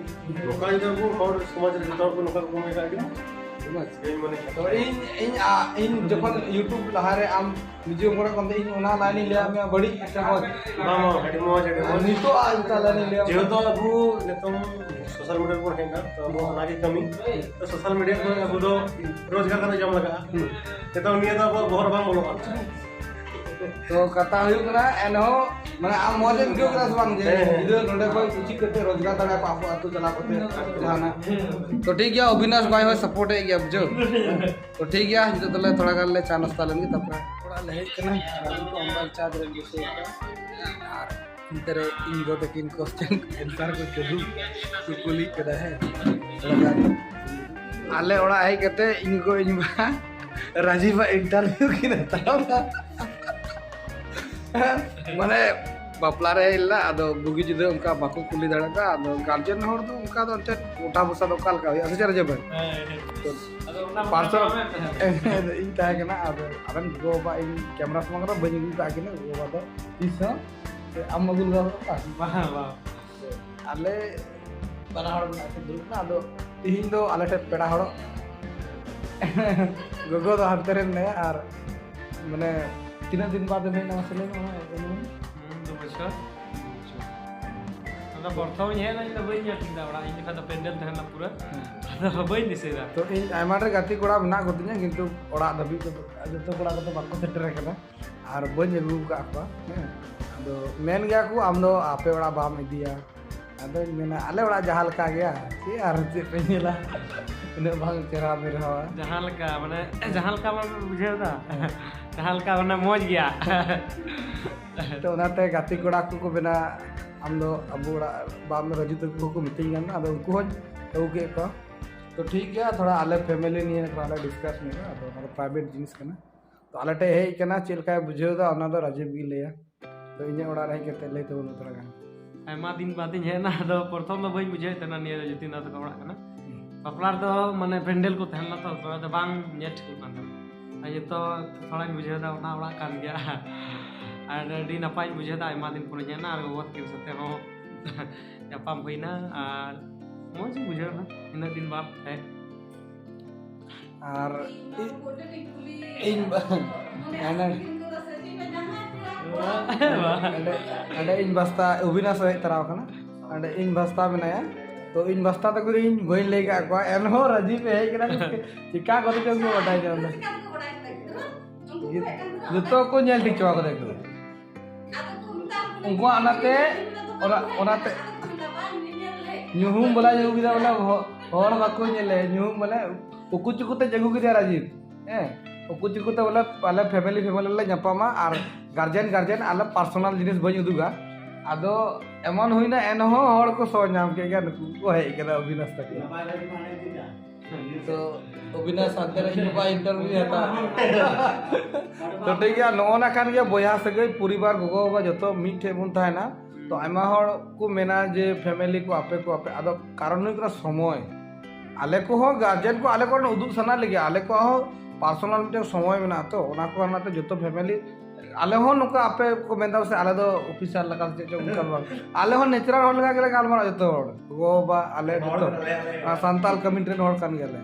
ᱫᱚᱠᱟᱱ ᱡᱩᱫᱤ ᱟᱵᱚ ᱦᱚᱲ ᱥᱚᱢᱟᱡᱽ ᱨᱮ ᱡᱚᱛᱚ ᱦᱚᱲ ᱠᱚ ᱱᱚᱝᱠᱟ ᱠᱚ ᱠᱟᱹᱢᱤᱭᱟ, ᱟᱹᱰᱤ ᱢᱚᱡᱽ᱾ ᱤᱧ ᱢᱚᱱᱮ ᱠᱷᱟᱱ᱾ ᱛᱚ ᱤᱧ, ᱤᱧ, ᱟ, ᱤᱧ ᱡᱚᱠᱷᱚᱱ YouTube ᱞᱟᱦᱟᱨᱮ ᱟᱢ ᱱᱤᱡᱮ ᱢᱚᱱᱮ ᱠᱟᱱ ᱛᱮ ᱤᱧ ᱚᱱᱟ ᱞᱟᱭᱤᱱ ᱤᱧ ᱞᱟᱹᱭᱟᱫ ᱢᱮᱭᱟ ᱵᱟᱹᱲᱤᱡ ᱥᱮ ᱢᱚᱡᱽ? ᱵᱟᱝ, ᱵᱟᱝ, ᱟᱹᱰᱤ ᱢᱚᱡᱽ, ᱟᱹᱰᱤ ᱢᱚᱡᱽ᱾ ᱱᱤᱛᱚᱜ ᱟᱜ ᱤᱧ ᱛᱟᱦᱞᱮ ᱞᱟᱹᱭᱟᱢ᱾ ᱡᱮᱦᱮᱛᱩ ᱟᱵᱚ ᱱᱤᱛᱚᱝ ᱥᱳᱥᱟᱞ ᱢᱤᱰᱤᱭᱟ ᱨᱮᱵᱚᱱ ᱦᱮᱡ ᱮᱱᱟ, ᱛᱚ ᱟᱵᱚ ᱚᱱᱟᱜᱮ ᱠᱟᱹᱢᱤ᱾ ᱛᱚ ᱥᱳᱥᱟᱞ ᱢᱤᱰᱤᱭᱟ ᱠᱷᱚᱱ ᱟᱵᱚ ᱫᱚ ᱨᱳᱡᱽᱜᱟᱨ ᱠᱟᱛᱮ ᱡᱚᱢ ᱞᱟᱜᱟᱜᱼᱟ᱾ ᱦᱩᱸ᱾ ᱱᱤᱛᱚᱝ ᱱᱤᱭᱟᱹ ᱫᱚ ᱟᱵᱚᱣᱟᱜ ᱵᱚᱦᱚᱜ ᱨᱮ ᱵᱟᱝ ᱵᱚᱞᱚᱜ ᱠᱟᱱᱟ᱾ ᱛᱚ ᱠᱟᱛᱷᱟ ᱦᱩᱭᱩᱜ ᱠᱟᱱᱟ, ᱮᱱᱦᱚᱸ ᱢᱟᱱᱮ ᱟᱢ ᱢᱚᱡᱽ ᱮᱢ ᱟᱹᱭᱠᱟᱹᱣ ᱠᱮᱫᱟ ᱥᱮ ᱵᱟᱝ ᱡᱮ ᱦᱮᱸ, ᱦᱮᱸ᱾ ᱜᱤᱫᱽᱨᱟᱹ ᱱᱚᱸᱰᱮ ᱠᱷᱚᱱ ᱠᱩᱪᱤ ᱠᱟᱛᱮ ᱨᱳᱡᱽᱜᱟᱨ ᱫᱟᱲᱮᱭᱟᱜᱼᱟ ᱠᱚ ᱟᱠᱚ ᱟᱹᱛᱩ ᱪᱟᱞᱟᱣ ᱠᱟᱛᱮ ᱡᱟᱦᱟᱱᱟᱜ? ᱛᱚ ᱴᱷᱤᱠ ᱜᱮᱭᱟ, ᱚᱵᱤᱱᱟᱥ ᱵᱷᱟᱭ ᱦᱚᱸ ᱥᱟᱯᱳᱨᱴ ᱮᱫ ᱜᱮᱭᱟ, ᱵᱩᱡᱷᱟᱹᱣ? ᱛᱚ ᱴᱷᱤᱠ ᱜᱮᱭᱟ, ᱱᱤᱛᱚᱜ ᱫᱚᱞᱮ ᱛᱷᱚᱲᱟ ᱜᱟᱱ ᱞᱮ ᱪᱟ ᱱᱟᱥᱛᱟ ᱞᱮᱱ ᱜᱮ, ᱛᱟᱨᱯᱚᱨᱮ ᱚᱲᱟᱜ ᱞᱮ ᱦᱮᱡ ᱠᱟᱱᱟ᱾ ᱟᱨ ᱱᱤᱛᱚᱜ ᱢᱳᱵᱟᱭᱤᱞ ᱪᱟᱨᱡᱽ ᱨᱮ ᱵᱚᱥᱮ ᱟᱨ ᱚᱱᱛᱮ ᱨᱮ ᱤᱧ ᱜᱚ ᱛᱟᱹᱠᱤᱱ ᱠᱚᱥᱪᱮᱱ ᱮᱱᱥᱟᱨ ᱠᱚ ᱪᱟᱹᱞᱩ ᱠᱚ ᱠᱩᱞᱤᱭᱮᱫ ᱠᱟᱱᱟ, ᱦᱮᱸ᱾ ᱛᱷᱚᱲᱟ ᱜᱟᱱ ᱟᱞᱮ ᱚᱲᱟᱜ ᱦᱮᱡ ᱠᱟᱛᱮ ᱤᱧ ᱜᱚ ᱤᱧ ᱵᱟ ᱨᱟᱡᱤᱵᱟᱜ ᱤᱱᱴᱟᱨᱵᱷᱤᱭᱩ ᱠᱤᱱ ᱦᱟᱛᱟᱣ ᱫᱟ᱾ ᱢᱟᱱᱮ ᱵᱟᱯᱞᱟ ᱨᱮ ᱦᱮᱡ ᱞᱮᱱᱟ, ᱟᱫᱚ ᱵᱩᱜᱤ ᱡᱩᱫᱟᱹ ᱚᱱᱠᱟ ᱵᱟᱠᱚ ᱠᱩᱞᱤ ᱫᱟᱲᱮᱭᱟᱫᱟ᱾ ᱟᱫᱚ ᱜᱟᱨᱡᱮᱱ ᱦᱚᱲ ᱫᱚ ᱚᱱᱠᱟ ᱫᱚ ᱮᱱᱛᱮᱫ ᱩᱴᱷᱟ ᱵᱚᱥᱟ ᱫᱚ ᱚᱠᱟ ᱞᱮᱠᱟ ᱦᱩᱭᱩᱜᱼᱟ, ᱥᱮ ᱪᱮᱫ ᱨᱟᱡᱤᱵ ᱵᱷᱟᱭ? ᱦᱮᱸ, ᱦᱮᱸ᱾ ᱛᱚ ᱟᱫᱚ ᱚᱱᱟ ᱯᱟᱨᱥᱚᱱᱟᱞ ᱵᱟᱯᱞᱟ ᱢᱮᱱ ᱛᱟᱦᱮᱸᱫ᱾ ᱤᱧ ᱛᱟᱦᱮᱸ ᱠᱟᱱᱟ, ᱟᱫᱚ ᱟᱵᱮᱱ ᱜᱚ ᱵᱟᱵᱟ ᱤᱧ ᱠᱮᱢᱨᱟ ᱥᱟᱢᱟᱝ ᱨᱮ ᱵᱟᱹᱧ ᱟᱹᱜᱩ ᱠᱟᱜ ᱠᱤᱱᱟ, ᱜᱚ ᱵᱟᱵᱟ ᱫᱚ ᱛᱤᱥ ᱦᱚᱸ ᱟᱢ ᱟᱹᱜᱩ ᱞᱮᱫᱟ ᱵᱟᱝ? ᱵᱟᱝ, ᱵᱟᱝ᱾ ᱟᱞᱮ ᱵᱟᱱᱟ ᱦᱚᱲ ᱢᱮᱱᱟᱜ ᱠᱤᱱ ᱫᱩᱲᱩᱵ ᱠᱟᱱᱟ᱾ ᱟᱫᱚ ᱛᱤᱦᱤᱧ ᱫᱚ ᱟᱞᱮ ᱴᱷᱮᱱ ᱯᱮᱲᱟ ᱦᱚᱲᱚᱜ ᱜᱚᱜᱚ ᱫᱚ ᱦᱟᱱᱛᱮ ᱨᱮ ᱢᱮᱱᱟᱭᱟ᱾ ᱟᱨ ᱢᱟᱱᱮ ᱛᱤᱱᱟᱹᱜ ᱫᱤᱱ ᱵᱟᱫ ᱮᱢ ᱦᱮᱡ ᱮᱱᱟ ᱢᱟᱥᱮ ᱞᱟᱹᱭ ᱢᱮ? ᱦᱩᱸ, ᱫᱩ ᱵᱚᱪᱷᱚᱨ᱾ ᱟᱫᱚ ᱯᱨᱚᱛᱷᱚᱢ ᱤᱧ ᱦᱮᱡ ᱮᱱᱟ, ᱤᱧ ᱫᱚ ᱵᱟᱹᱧ ᱧᱮᱞ ᱴᱷᱤᱠ ᱫᱟ ᱚᱲᱟᱜ, ᱤᱧ ᱡᱚᱠᱷᱚᱱ ᱫᱚ ᱯᱮᱱᱰᱮᱞ ᱛᱟᱦᱮᱸ ᱞᱮᱱᱟ ᱯᱩᱨᱟᱹ᱾ ᱦᱮᱸ᱾ ᱟᱫᱚ ᱵᱟᱹᱧ ᱫᱤᱥᱟᱹᱭ ᱫᱟ᱾ ᱛᱚ ᱤᱧ ᱟᱭᱢᱟ ᱰᱷᱮᱨ ᱜᱟᱛᱮ ᱠᱚᱲᱟ ᱢᱮᱱᱟᱜ ᱠᱚᱛᱤᱧᱟ, ᱠᱤᱱᱛᱩ ᱚᱲᱟᱜ ᱫᱷᱟᱹᱵᱤᱡ ᱫᱚ ᱡᱚᱛᱚ ᱠᱚᱲᱟ ᱠᱚᱫᱚ ᱵᱟᱠᱚ ᱥᱮᱴᱮᱨ ᱟᱠᱟᱱᱟ᱾ ᱟᱨ ᱵᱟᱹᱧ ᱟᱹᱜᱩ ᱟᱠᱟᱫ ᱠᱚᱣᱟ᱾ ᱦᱮᱸ, ᱟᱫᱚ ᱢᱮᱱ ᱜᱮᱭᱟ ᱠᱚ, "ᱟᱢ ᱫᱚ ᱟᱯᱮ ᱚᱲᱟᱜ ᱵᱟᱢ ᱤᱫᱤᱭᱟ, ᱟᱫᱚᱧ ᱢᱮᱱᱟ ᱟᱞᱮ ᱚᱲᱟᱜ ᱡᱟᱦᱟᱸ ᱞᱮᱠᱟ ᱜᱮᱭᱟ, ᱪᱮᱫ ᱟᱨ ᱪᱮᱫ ᱯᱮ ᱧᱮᱞᱟ? ᱩᱱᱟᱹᱜ ᱵᱟᱝ ᱪᱮᱦᱨᱟ ᱵᱮᱨᱦᱟᱣᱟ᱾ ᱡᱟᱦᱟᱸ ᱞᱮᱠᱟ ᱢᱟᱱᱮ ᱡᱟᱦᱟᱸ ᱞᱮᱠᱟ ᱵᱟᱢ ᱵᱩᱡᱷᱟᱹᱣ ᱮᱫᱟ, ᱡᱟᱦᱟᱸ ᱞᱮᱠᱟ ᱢᱟᱱᱮ ᱢᱚᱡᱽ ᱜᱮᱭᱟ᱾ ᱛᱚ ᱚᱱᱟᱛᱮ ᱜᱟᱛᱮ ᱠᱚᱲᱟ ᱠᱚᱠᱚ ᱢᱮᱱᱟ, ᱟᱢ ᱫᱚ ᱟᱵᱚ ᱚᱲᱟᱜ ᱵᱟᱢ ᱨᱟᱹᱡᱩ ᱛᱟᱠᱚ ᱠᱚ ᱢᱤᱛᱟᱹᱧ ᱠᱟᱱᱟ, ᱟᱫᱚ ᱩᱱᱠᱩ ᱦᱚᱸᱧ ᱟᱹᱜᱩ ᱠᱮᱫ ᱠᱚᱣᱟ᱾ ᱛᱚ ᱴᱷᱤᱠ ᱜᱮᱭᱟ, ᱛᱷᱚᱲᱟ ᱟᱞᱮ family ᱱᱤᱭᱮ ᱛᱷᱚᱲᱟ ᱞᱮ discuss ᱧᱚᱜᱟ, ᱟᱫᱚ ᱚᱱᱟ ᱫᱚ private ᱡᱤᱱᱤᱥ ᱠᱟᱱᱟ᱾ ᱛᱚ ᱟᱞᱮ ᱴᱷᱮᱡ ᱦᱮᱡ ᱠᱟᱱᱟ, ᱪᱮᱫ ᱞᱮᱠᱟᱭ ᱵᱩᱡᱷᱟᱹᱣ ᱮᱫᱟ ᱚᱱᱟ ᱫᱚ ᱨᱟᱡᱤᱵᱽ ᱜᱮ ᱞᱟᱹᱭᱟ᱾ ᱛᱚ ᱤᱧᱟᱹᱜ ᱚᱲᱟᱜ ᱨᱮ ᱦᱮᱡ ᱠᱟᱛᱮ ᱞᱟᱹᱭ ᱛᱟᱵᱚᱱ ᱢᱮ ᱛᱷᱚᱲᱟ ᱜᱟᱱ᱾ ᱟᱭᱢᱟ ᱫᱤᱱ ᱵᱟᱫᱤᱧ ᱦᱮᱡ ᱮᱱᱟ, ᱟᱫᱚ ᱯᱨᱚᱛᱷᱚᱢ ᱫᱚ ᱵᱟᱹᱧ ᱵᱩᱡᱷᱟᱹᱣᱮᱫ ᱛᱟᱦᱮᱱᱟ ᱱᱤᱭᱟᱹ ᱡᱚᱛᱤᱱ ᱫᱟ ᱛᱟᱠᱚ ᱚᱲᱟᱜ ᱠᱟᱱᱟ᱾ ᱵᱟᱯᱞᱟ ᱨᱮᱫᱚ ᱢᱟᱱᱮ ᱯᱮᱱᱰᱮᱞ ᱠᱚ ᱛᱟᱦᱮᱸ ᱞᱮᱱᱟ ᱛᱚ, ᱛᱷᱚᱲᱟ ᱫᱚ ᱵᱟᱝ ᱧᱮᱞ ᱴᱷᱤᱠᱚᱜ ᱠᱟᱱ ᱛᱟᱦᱮᱱᱟ᱾ ᱟᱨ ᱱᱤᱛᱚᱜ ᱛᱷᱚᱲᱟᱧ ᱵᱩᱡᱷᱟᱹᱣ ᱮᱫᱟ ᱚᱱᱟ ᱚᱲᱟᱜ ᱠᱟᱱ ᱜᱮᱭᱟ᱾ ᱟᱨ ᱟᱹᱰᱤ ᱱᱟᱯᱟᱭᱤᱧ ᱵᱩᱡᱷᱟᱹᱣ ᱮᱫᱟ, ᱟᱭᱢᱟ ᱫᱤᱱ ᱯᱚᱨᱮᱧ ᱦᱮᱡ ᱮᱱᱟ ᱟᱨ ᱜᱚᱜᱚ ᱛᱟᱹᱠᱤᱱ ᱥᱟᱛᱮ ᱦᱚᱸ ᱧᱟᱯᱟᱢ ᱦᱩᱭᱱᱟ ᱟᱨ ᱢᱚᱡᱽ ᱤᱧ ᱵᱩᱡᱷᱟᱹᱣ ᱮᱫᱟ ᱤᱱᱟᱹᱜ ᱫᱤᱱ ᱵᱟᱫ ᱦᱮᱡ᱾ ᱟᱨ ᱤ- ᱤᱧ ᱵᱟ- ᱦᱟᱱᱟ- ᱚᱸᱰᱮ, ᱚᱸᱰᱮ ᱤᱧ ᱵᱟᱥᱛᱟ ᱚᱵᱤᱱᱟᱥ ᱦᱮᱡ ᱛᱚᱨᱟ ᱟᱠᱟᱱᱟ᱾ ᱚᱸᱰᱮ ᱤᱧ ᱵᱟᱥᱛᱟ ᱢᱮᱱᱟᱭᱟ, ᱛᱚ ᱤᱧ ᱵᱟᱥᱛᱟ ᱛᱟᱠᱚ ᱫᱚ ᱤᱧ ᱵᱟᱹᱧ ᱞᱟᱹᱭ ᱠᱟᱜ ᱠᱚᱣᱟ, ᱮᱱᱦᱚᱸ ᱨᱟᱡᱤᱵᱽ ᱮ ᱦᱮᱡ ᱠᱟᱱᱟ᱾ ᱪᱤᱠᱟ ᱠᱚᱛᱮ ᱪᱚᱝ ᱠᱚ ᱵᱟᱰᱟᱭ ᱧᱟᱢ ᱮᱫᱟ᱾ ᱡᱚᱛᱚ ᱠᱚ ᱧᱮᱞ ᱴᱷᱤᱠ ᱪᱟᱵᱟ ᱠᱟᱫᱟ ᱠᱚ᱾ ᱩᱱᱠᱩᱣᱟᱜ ᱚᱱᱟᱛᱮ, ᱚᱱᱟ, ᱚᱱᱟᱛᱮ ᱧᱩᱦᱩᱢ ᱵᱚᱞᱮ ᱧᱩᱦᱩᱢ ᱠᱮᱫᱟ ᱵᱚᱞᱮ, ᱦᱚ-, ᱦᱚᱲ ᱵᱟᱠᱚ ᱧᱮᱞᱮ, ᱧᱩᱦᱩᱢ ᱵᱚᱞᱮ ᱩᱠᱩ ᱪᱩᱠᱩ ᱛᱮ ᱟᱹᱜᱩ ᱠᱮᱫᱮᱭᱟ ᱨᱟᱡᱤᱵᱽ᱾ ᱦᱮᱸ, ᱩᱠᱩ ᱪᱩᱠᱩ ᱛᱮ ᱵᱚᱞᱮ ᱟᱞᱮ family, family ᱞᱮ ᱧᱟᱯᱟᱢᱟ ᱟᱨ guardian, guardian ᱟᱞᱮ personal ᱡᱤᱱᱤᱥ ᱵᱟᱹᱧ ᱩᱫᱩᱜᱟ᱾ ᱟᱫᱚ ᱮᱢᱚᱱ ᱦᱩᱭᱱᱟ, ᱮᱱᱦᱚᱸ ᱦᱚᱲ ᱠᱚ ᱥᱚ ᱧᱟᱢ ᱠᱮᱫ ᱜᱮᱭᱟ, ᱱᱩᱠᱩ ᱠᱚ ᱦᱮᱡ ᱠᱟᱱᱟ ᱚᱵᱤᱱᱟᱥ ᱛᱟᱠᱚ᱾ ᱛᱚ ᱚᱵᱤᱱᱟᱥ ᱦᱟᱱᱛᱮ ᱨᱮ ᱤᱧ ᱵᱟᱵᱟ interview ᱦᱟᱛᱟᱣᱟ᱾ ᱛᱚ ᱴᱷᱤᱠ ᱜᱮᱭᱟ, ᱱᱚᱜᱼᱚ ᱱᱟ ᱠᱟᱱ ᱜᱮᱭᱟ ᱵᱚᱭᱦᱟ ᱥᱟᱹᱜᱟᱹᱭ, ᱯᱚᱨᱤᱵᱟᱨ, ᱜᱚᱜᱚ ᱵᱟᱵᱟ ᱡᱚᱛᱚ ᱢᱤᱫ ᱴᱷᱮᱡ ᱵᱚᱱ ᱛᱟᱦᱮᱱᱟ᱾ ᱛᱚ ᱟᱭᱢᱟ ᱦᱚᱲ ᱠᱚ ᱢᱮᱱᱟ ᱡᱮ family ᱠᱚ ᱟᱯᱮ ᱠᱚ ᱟᱯᱮ, ᱟᱫᱚ ᱠᱟᱨᱚᱱ ᱦᱩᱭᱩᱜ ᱠᱟᱱᱟ ᱥᱚᱢᱚᱭ᱾ ᱟᱞᱮ ᱠᱚᱦᱚᱸ guardian ᱠᱚ ᱟᱞᱮ ᱠᱚᱨᱮᱱ ᱩᱫᱩᱜ ᱥᱟᱱᱟ ᱞᱟᱹᱜᱤᱫ, ᱟᱞᱮ ᱠᱚᱣᱟᱜ ᱦᱚᱸ personal ᱢᱤᱫᱴᱮᱱ ᱥᱚᱢᱚᱭ ᱢᱮᱱᱟᱜᱼᱟ, ᱛᱚ ᱚᱱᱟ ᱠᱚ ᱚᱱᱟᱛᱮ ᱡᱚᱛᱚ family ᱟᱞᱮ ᱦᱚᱸ ᱱᱚᱝᱠᱟ ᱟᱯᱮ ᱠᱚ ᱢᱮᱱᱫᱟ ᱥᱮ ᱟᱞᱮ ᱫᱚ officer ᱞᱮᱠᱟ ᱥᱮ ᱪᱮᱫ ᱪᱚᱝ ᱚᱱᱠᱟ ᱫᱚ ᱵᱟᱝ᱾ ᱟᱞᱮ ᱦᱚᱸ natural ᱦᱚᱲ ᱞᱮᱠᱟ ᱜᱮᱞᱮ ᱜᱟᱞᱢᱟᱨᱟᱜᱼᱟ ᱡᱚᱛᱚ ᱦᱚᱲ, ᱜᱚᱜᱚ ᱵᱟᱵᱟ ᱟᱞᱮ ᱡᱚᱛᱚ ᱟᱨ ᱥᱟᱱᱛᱟᱲ community ᱨᱮᱱ ᱦᱚᱲ ᱠᱟᱱ ᱜᱮᱭᱟᱞᱮ᱾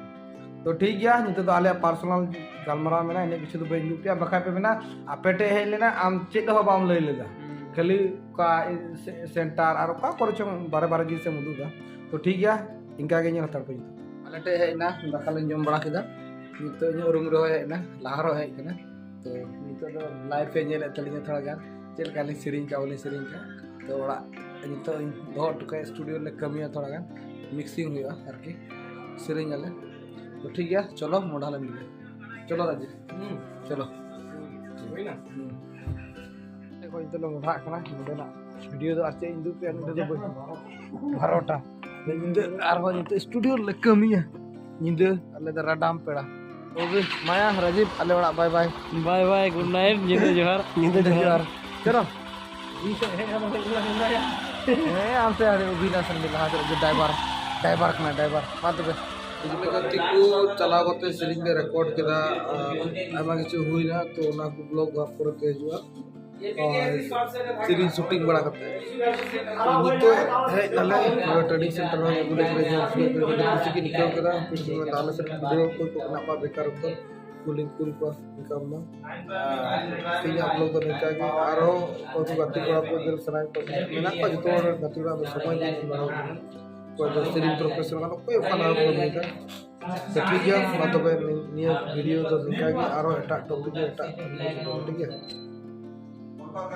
ᱛᱚ ᱴᱷᱤᱠ ᱜᱮᱭᱟ, ᱱᱤᱛᱚᱜ ᱫᱚ ᱟᱞᱮᱭᱟᱜ personal ᱜᱟᱞᱢᱟᱨᱟᱣ ᱢᱮᱱᱟᱜᱼᱟ, ᱤᱱᱟᱹᱜ ᱠᱤᱪᱷᱩ ᱫᱚ ᱵᱟᱹᱧ ᱩᱫᱩᱜ ᱯᱮᱭᱟ, ᱵᱟᱠᱷᱟᱡ ᱯᱮ ᱢᱮᱱᱟ ᱟᱯᱮ ᱴᱷᱮᱡ ᱦᱮᱡ ᱞᱮᱱᱟ, ᱟᱢ ᱪᱮᱫ ᱦᱚᱸ ᱵᱟᱢ ᱞᱟᱹᱭ ᱞᱮᱫᱟ, ᱠᱷᱟᱹᱞᱤ ᱚᱠᱟ ᱥᱮ-, center ᱟᱨ ᱚᱠᱟ ᱠᱚᱨᱮ ᱪᱚᱝ ᱵᱟᱨᱮ ᱵᱟᱨᱮ ᱡᱤᱱᱤᱥ ᱮᱢ ᱩᱫᱩᱜ ᱮᱫᱟ᱾ ᱛᱚ ᱴᱷᱤᱠ ᱜᱮᱭᱟ, ᱤᱱᱠᱟ ᱜᱮ ᱧᱮᱞ ᱦᱟᱛᱟᱲ ᱯᱮ᱾ ᱟᱞᱮ ᱴᱷᱮᱡ ᱦᱮᱡ ᱮᱱᱟ, ᱫᱟᱠᱟ ᱞᱮ ᱡᱚᱢ ᱵᱟᱲᱟ ᱠᱮᱫᱟ, ᱱᱤᱛᱚᱜ ᱤᱧᱟᱹᱜ room ᱨᱮᱦᱚᱸ ᱦᱮᱡ ᱮᱱᱟ, ᱞᱟᱦᱟ ᱨᱮᱦᱚᱸ ᱦᱮᱡ ᱮᱱᱟ᱾ ᱛᱚ ᱱᱤᱛᱚᱜ ᱫᱚ live ᱯᱮ ᱧᱮᱞᱮᱫ ᱛᱟᱹᱞᱤᱧᱟ ᱛᱷᱚᱲᱟ ᱜᱟᱱ, ᱪᱮᱫ ᱞᱮᱠᱟ ᱞᱤᱧ ᱥᱮᱨᱮᱧ ᱠᱟᱜ, ᱵᱟᱹᱞᱤᱧ ᱥᱮᱨᱮᱧ ᱠᱟᱜ᱾ ᱛᱚ ᱚᱲᱟᱜ ᱱᱤᱛᱚᱜ ᱤᱧ ᱫᱚᱦᱚ ᱦᱚᱴᱚ ᱠᱟᱜᱼᱟ, ᱥᱴᱩᱰᱤᱭᱳ ᱨᱮᱞᱮ ᱠᱟᱹᱢᱤᱭᱟ, ᱛᱷᱚᱲᱟ ᱜᱟᱱ ᱢᱤᱠᱥᱤᱝ ᱦᱩᱭᱩᱜᱼᱟ ᱟᱨᱠᱤ, ᱥᱮᱨᱮᱧ ᱟᱞᱮ᱾ ᱛᱚ ᱴᱷᱤᱠ ᱜᱮᱭᱟ, ᱪᱚᱞᱚ ᱢᱚᱰᱷᱟ ᱞᱮ ᱢᱤᱞᱟᱹ᱾ ᱪᱚᱞᱚ ᱨᱟᱡᱤᱵᱽ, ᱪᱚᱞᱚ᱾ ᱦᱩᱭᱱᱟ? ᱦᱩᱸ᱾ ᱱᱤᱛᱚᱜ ᱞᱮ ᱢᱚᱰᱷᱟᱜ ᱠᱟᱱᱟ, ᱱᱚᱰᱮᱱᱟᱜ ᱵᱷᱤᱰᱤᱭᱳ ᱫᱚ ᱟᱨ ᱪᱮᱫ ᱤᱧ ᱩᱫᱩᱜ ᱯᱮᱭᱟ, ᱱᱚᱰᱮ ᱫᱚ ᱵᱟᱹᱧ, ᱵᱟᱨᱚᱴᱟ ᱧᱤᱫᱟᱹ ᱟᱨᱦᱚᱸ ᱱᱤᱛᱚᱜ ᱥᱴᱩᱰᱤᱭᱳ ᱨᱮᱞᱮ ᱠᱟᱹᱢᱤᱭᱟ ᱧᱤᱫᱟᱹ, ᱟᱞᱮ ᱫᱚ ᱨᱟᱰᱟᱢ ᱯᱮᱲᱟ᱾ ᱛᱚᱵᱮ ᱢᱟᱭᱟ, ᱨᱟᱡᱤᱵᱽ, ᱟᱞᱮ ᱚᱲᱟᱜ ᱵᱟᱭ ᱵᱟᱭ᱾ ᱵᱟᱭ ᱵᱟᱭ, ᱜᱩᱰ ᱱᱟᱭᱤᱴ, ᱧᱤᱫᱟᱹ ᱡᱚᱦᱟᱨ᱾ ᱧᱤᱫᱟᱹ ᱡᱚᱦᱟᱨ᱾ ᱪᱚᱞᱚ᱾ ᱦᱮᱸ, ᱟᱢ ᱥᱮ ᱟᱹᱰᱤ ᱚᱵᱷᱤᱱᱟᱥ ᱨᱮᱱ ᱞᱟᱦᱟ ᱥᱮᱫ ᱨᱮ ᱰᱟᱭᱵᱟᱨ, ᱰᱟᱭᱵᱟᱨ ᱠᱟᱱᱟᱭ, ᱰᱟᱭᱵᱟᱨ᱾ ᱢᱟ ᱛᱚᱵᱮ᱾ ᱜᱟᱛᱮ ᱠᱚ ᱪᱟᱞᱟᱣ ᱠᱟᱛᱮ ᱥᱮᱨᱮᱧ ᱞᱮ ᱨᱮᱠᱚᱨᱰ ᱠᱮᱫᱟ, ᱟᱨ ᱟᱭᱢᱟ ᱠᱤᱪᱷᱩ ᱦᱩᱭᱱᱟ, ᱛᱚ ᱚᱱᱟ ᱠᱚ ᱵᱞᱚᱜ ᱦᱟᱸᱜ ᱯᱚᱨᱮ ᱛᱮ ᱦᱤᱡᱩᱜᱼᱟ᱾ ᱟᱨ ᱥᱮᱨᱮᱧ ᱥᱩᱴᱤᱝ ᱵᱟᱲᱟ ᱠᱟᱛᱮ ᱛᱚ ᱱᱤᱛᱚᱜ ᱦᱮᱡ ᱱᱟᱞᱮ ᱱᱚᱰᱮ ᱴᱨᱮᱱᱤᱝ ᱥᱮᱱᱴᱟᱨ ᱨᱮ ᱧᱮᱞ ᱠᱮᱫᱟ, ᱟᱹᱰᱤ ᱠᱩᱥᱤ ᱜᱤᱧ ᱟᱹᱭᱠᱟᱹᱣ ᱠᱮᱫᱟ᱾ ᱟᱞᱮ ᱥᱮᱫ ᱜᱤᱫᱽᱨᱟᱹ ᱠᱚ ᱢᱮᱱᱟᱜ ᱠᱚᱣᱟ ᱵᱮᱠᱟᱨ ᱠᱚ, ᱠᱩᱞᱤᱧ ᱠᱩᱞ ᱠᱚᱣᱟ᱾ ᱤᱱᱠᱟᱢ ᱫᱚ᱾ ᱟᱨ ᱛᱮᱦᱮᱧᱟᱜ ᱵᱞᱚᱜ ᱫᱚ ᱱᱤᱝᱠᱟ ᱜᱮ᱾ ᱟᱨᱦᱚᱸ ᱚᱠᱚᱭ ᱠᱚ ᱜᱟᱛᱮ ᱠᱚᱲᱟ ᱠᱚ ᱧᱮᱞ ᱥᱟᱱᱟᱭᱮᱫ ᱠᱚᱣᱟ, ᱢᱮᱱᱟᱜ ᱠᱚᱣᱟ ᱡᱚᱛᱚ ᱦᱚᱲ ᱨᱮᱱ ᱜᱟᱛᱮ ᱠᱚᱲᱟ ᱫᱚ ᱥᱚᱢᱚᱭ ᱜᱮ ᱮᱢ ᱵᱟᱲᱟ ᱟᱠᱚ ᱠᱟᱱᱟ᱾ ᱚᱠᱚᱭ ᱫᱚ ᱥᱮᱨᱮᱧ ᱯᱨᱚᱯᱷᱮᱥᱚᱱᱟᱞ, ᱚᱠᱚᱭ ᱚᱠᱟ ᱞᱮᱠᱟ ᱠᱚ ᱠᱟᱹᱢᱤᱭᱮᱫᱟ᱾ ᱛᱚ ᱴᱷᱤᱠ ᱜᱮᱭᱟ, ᱢᱟ ᱛᱚᱵᱮ ᱱᱤ-, ᱱᱤᱭᱟᱹ ᱵᱷᱤᱰᱤᱭᱳ ᱫᱚ ᱱᱤᱝᱠᱟ ᱜᱮ, ᱟᱨᱦᱚᱸ ᱮᱴᱟᱜ ᱴᱚᱯᱤᱠ ᱨᱮ ᱮᱴᱟᱜ ᱵᱷᱤᱰᱤᱭᱳ ᱨᱮ, ᱴᱷᱤᱠ ᱜᱮᱭᱟ?